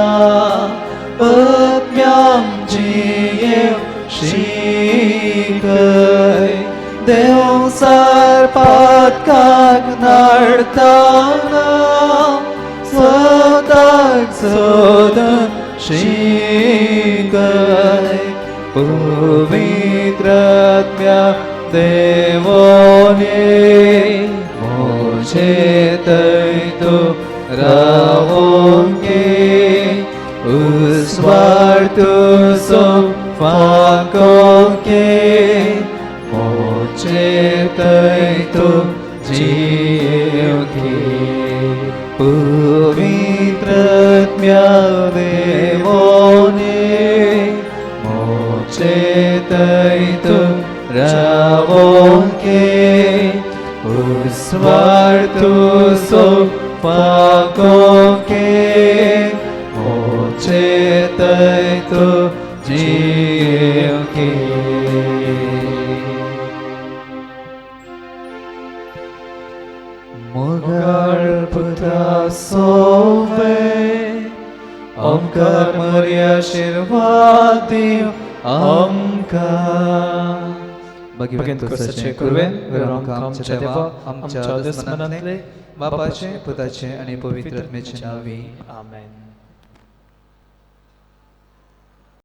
आत्म्यांक जियेवंक शिकय देवसार पातकाक नाडतना स्वताक सोदूंक शिकय पवित्र ज्ञान देवोने मोचेतयतु रावोंके उस्वार्थ सो फाकोंके मोचेतयतु मोचेतय तूं रावोंके उस्वार तूं सोपाकोंके मोचेतय तूं जियोंके. मोगाळ पुता सोवे ओंकार मरी आशिर्वाद दिव आमकां. भगवंत क्रिस्ताचे कुरवेन आमकां आमच्या देवा आमच्या दुस्मनांतले बापाचे पुताचे आनी पवित्र आत्म्याचे नांवी आमेन.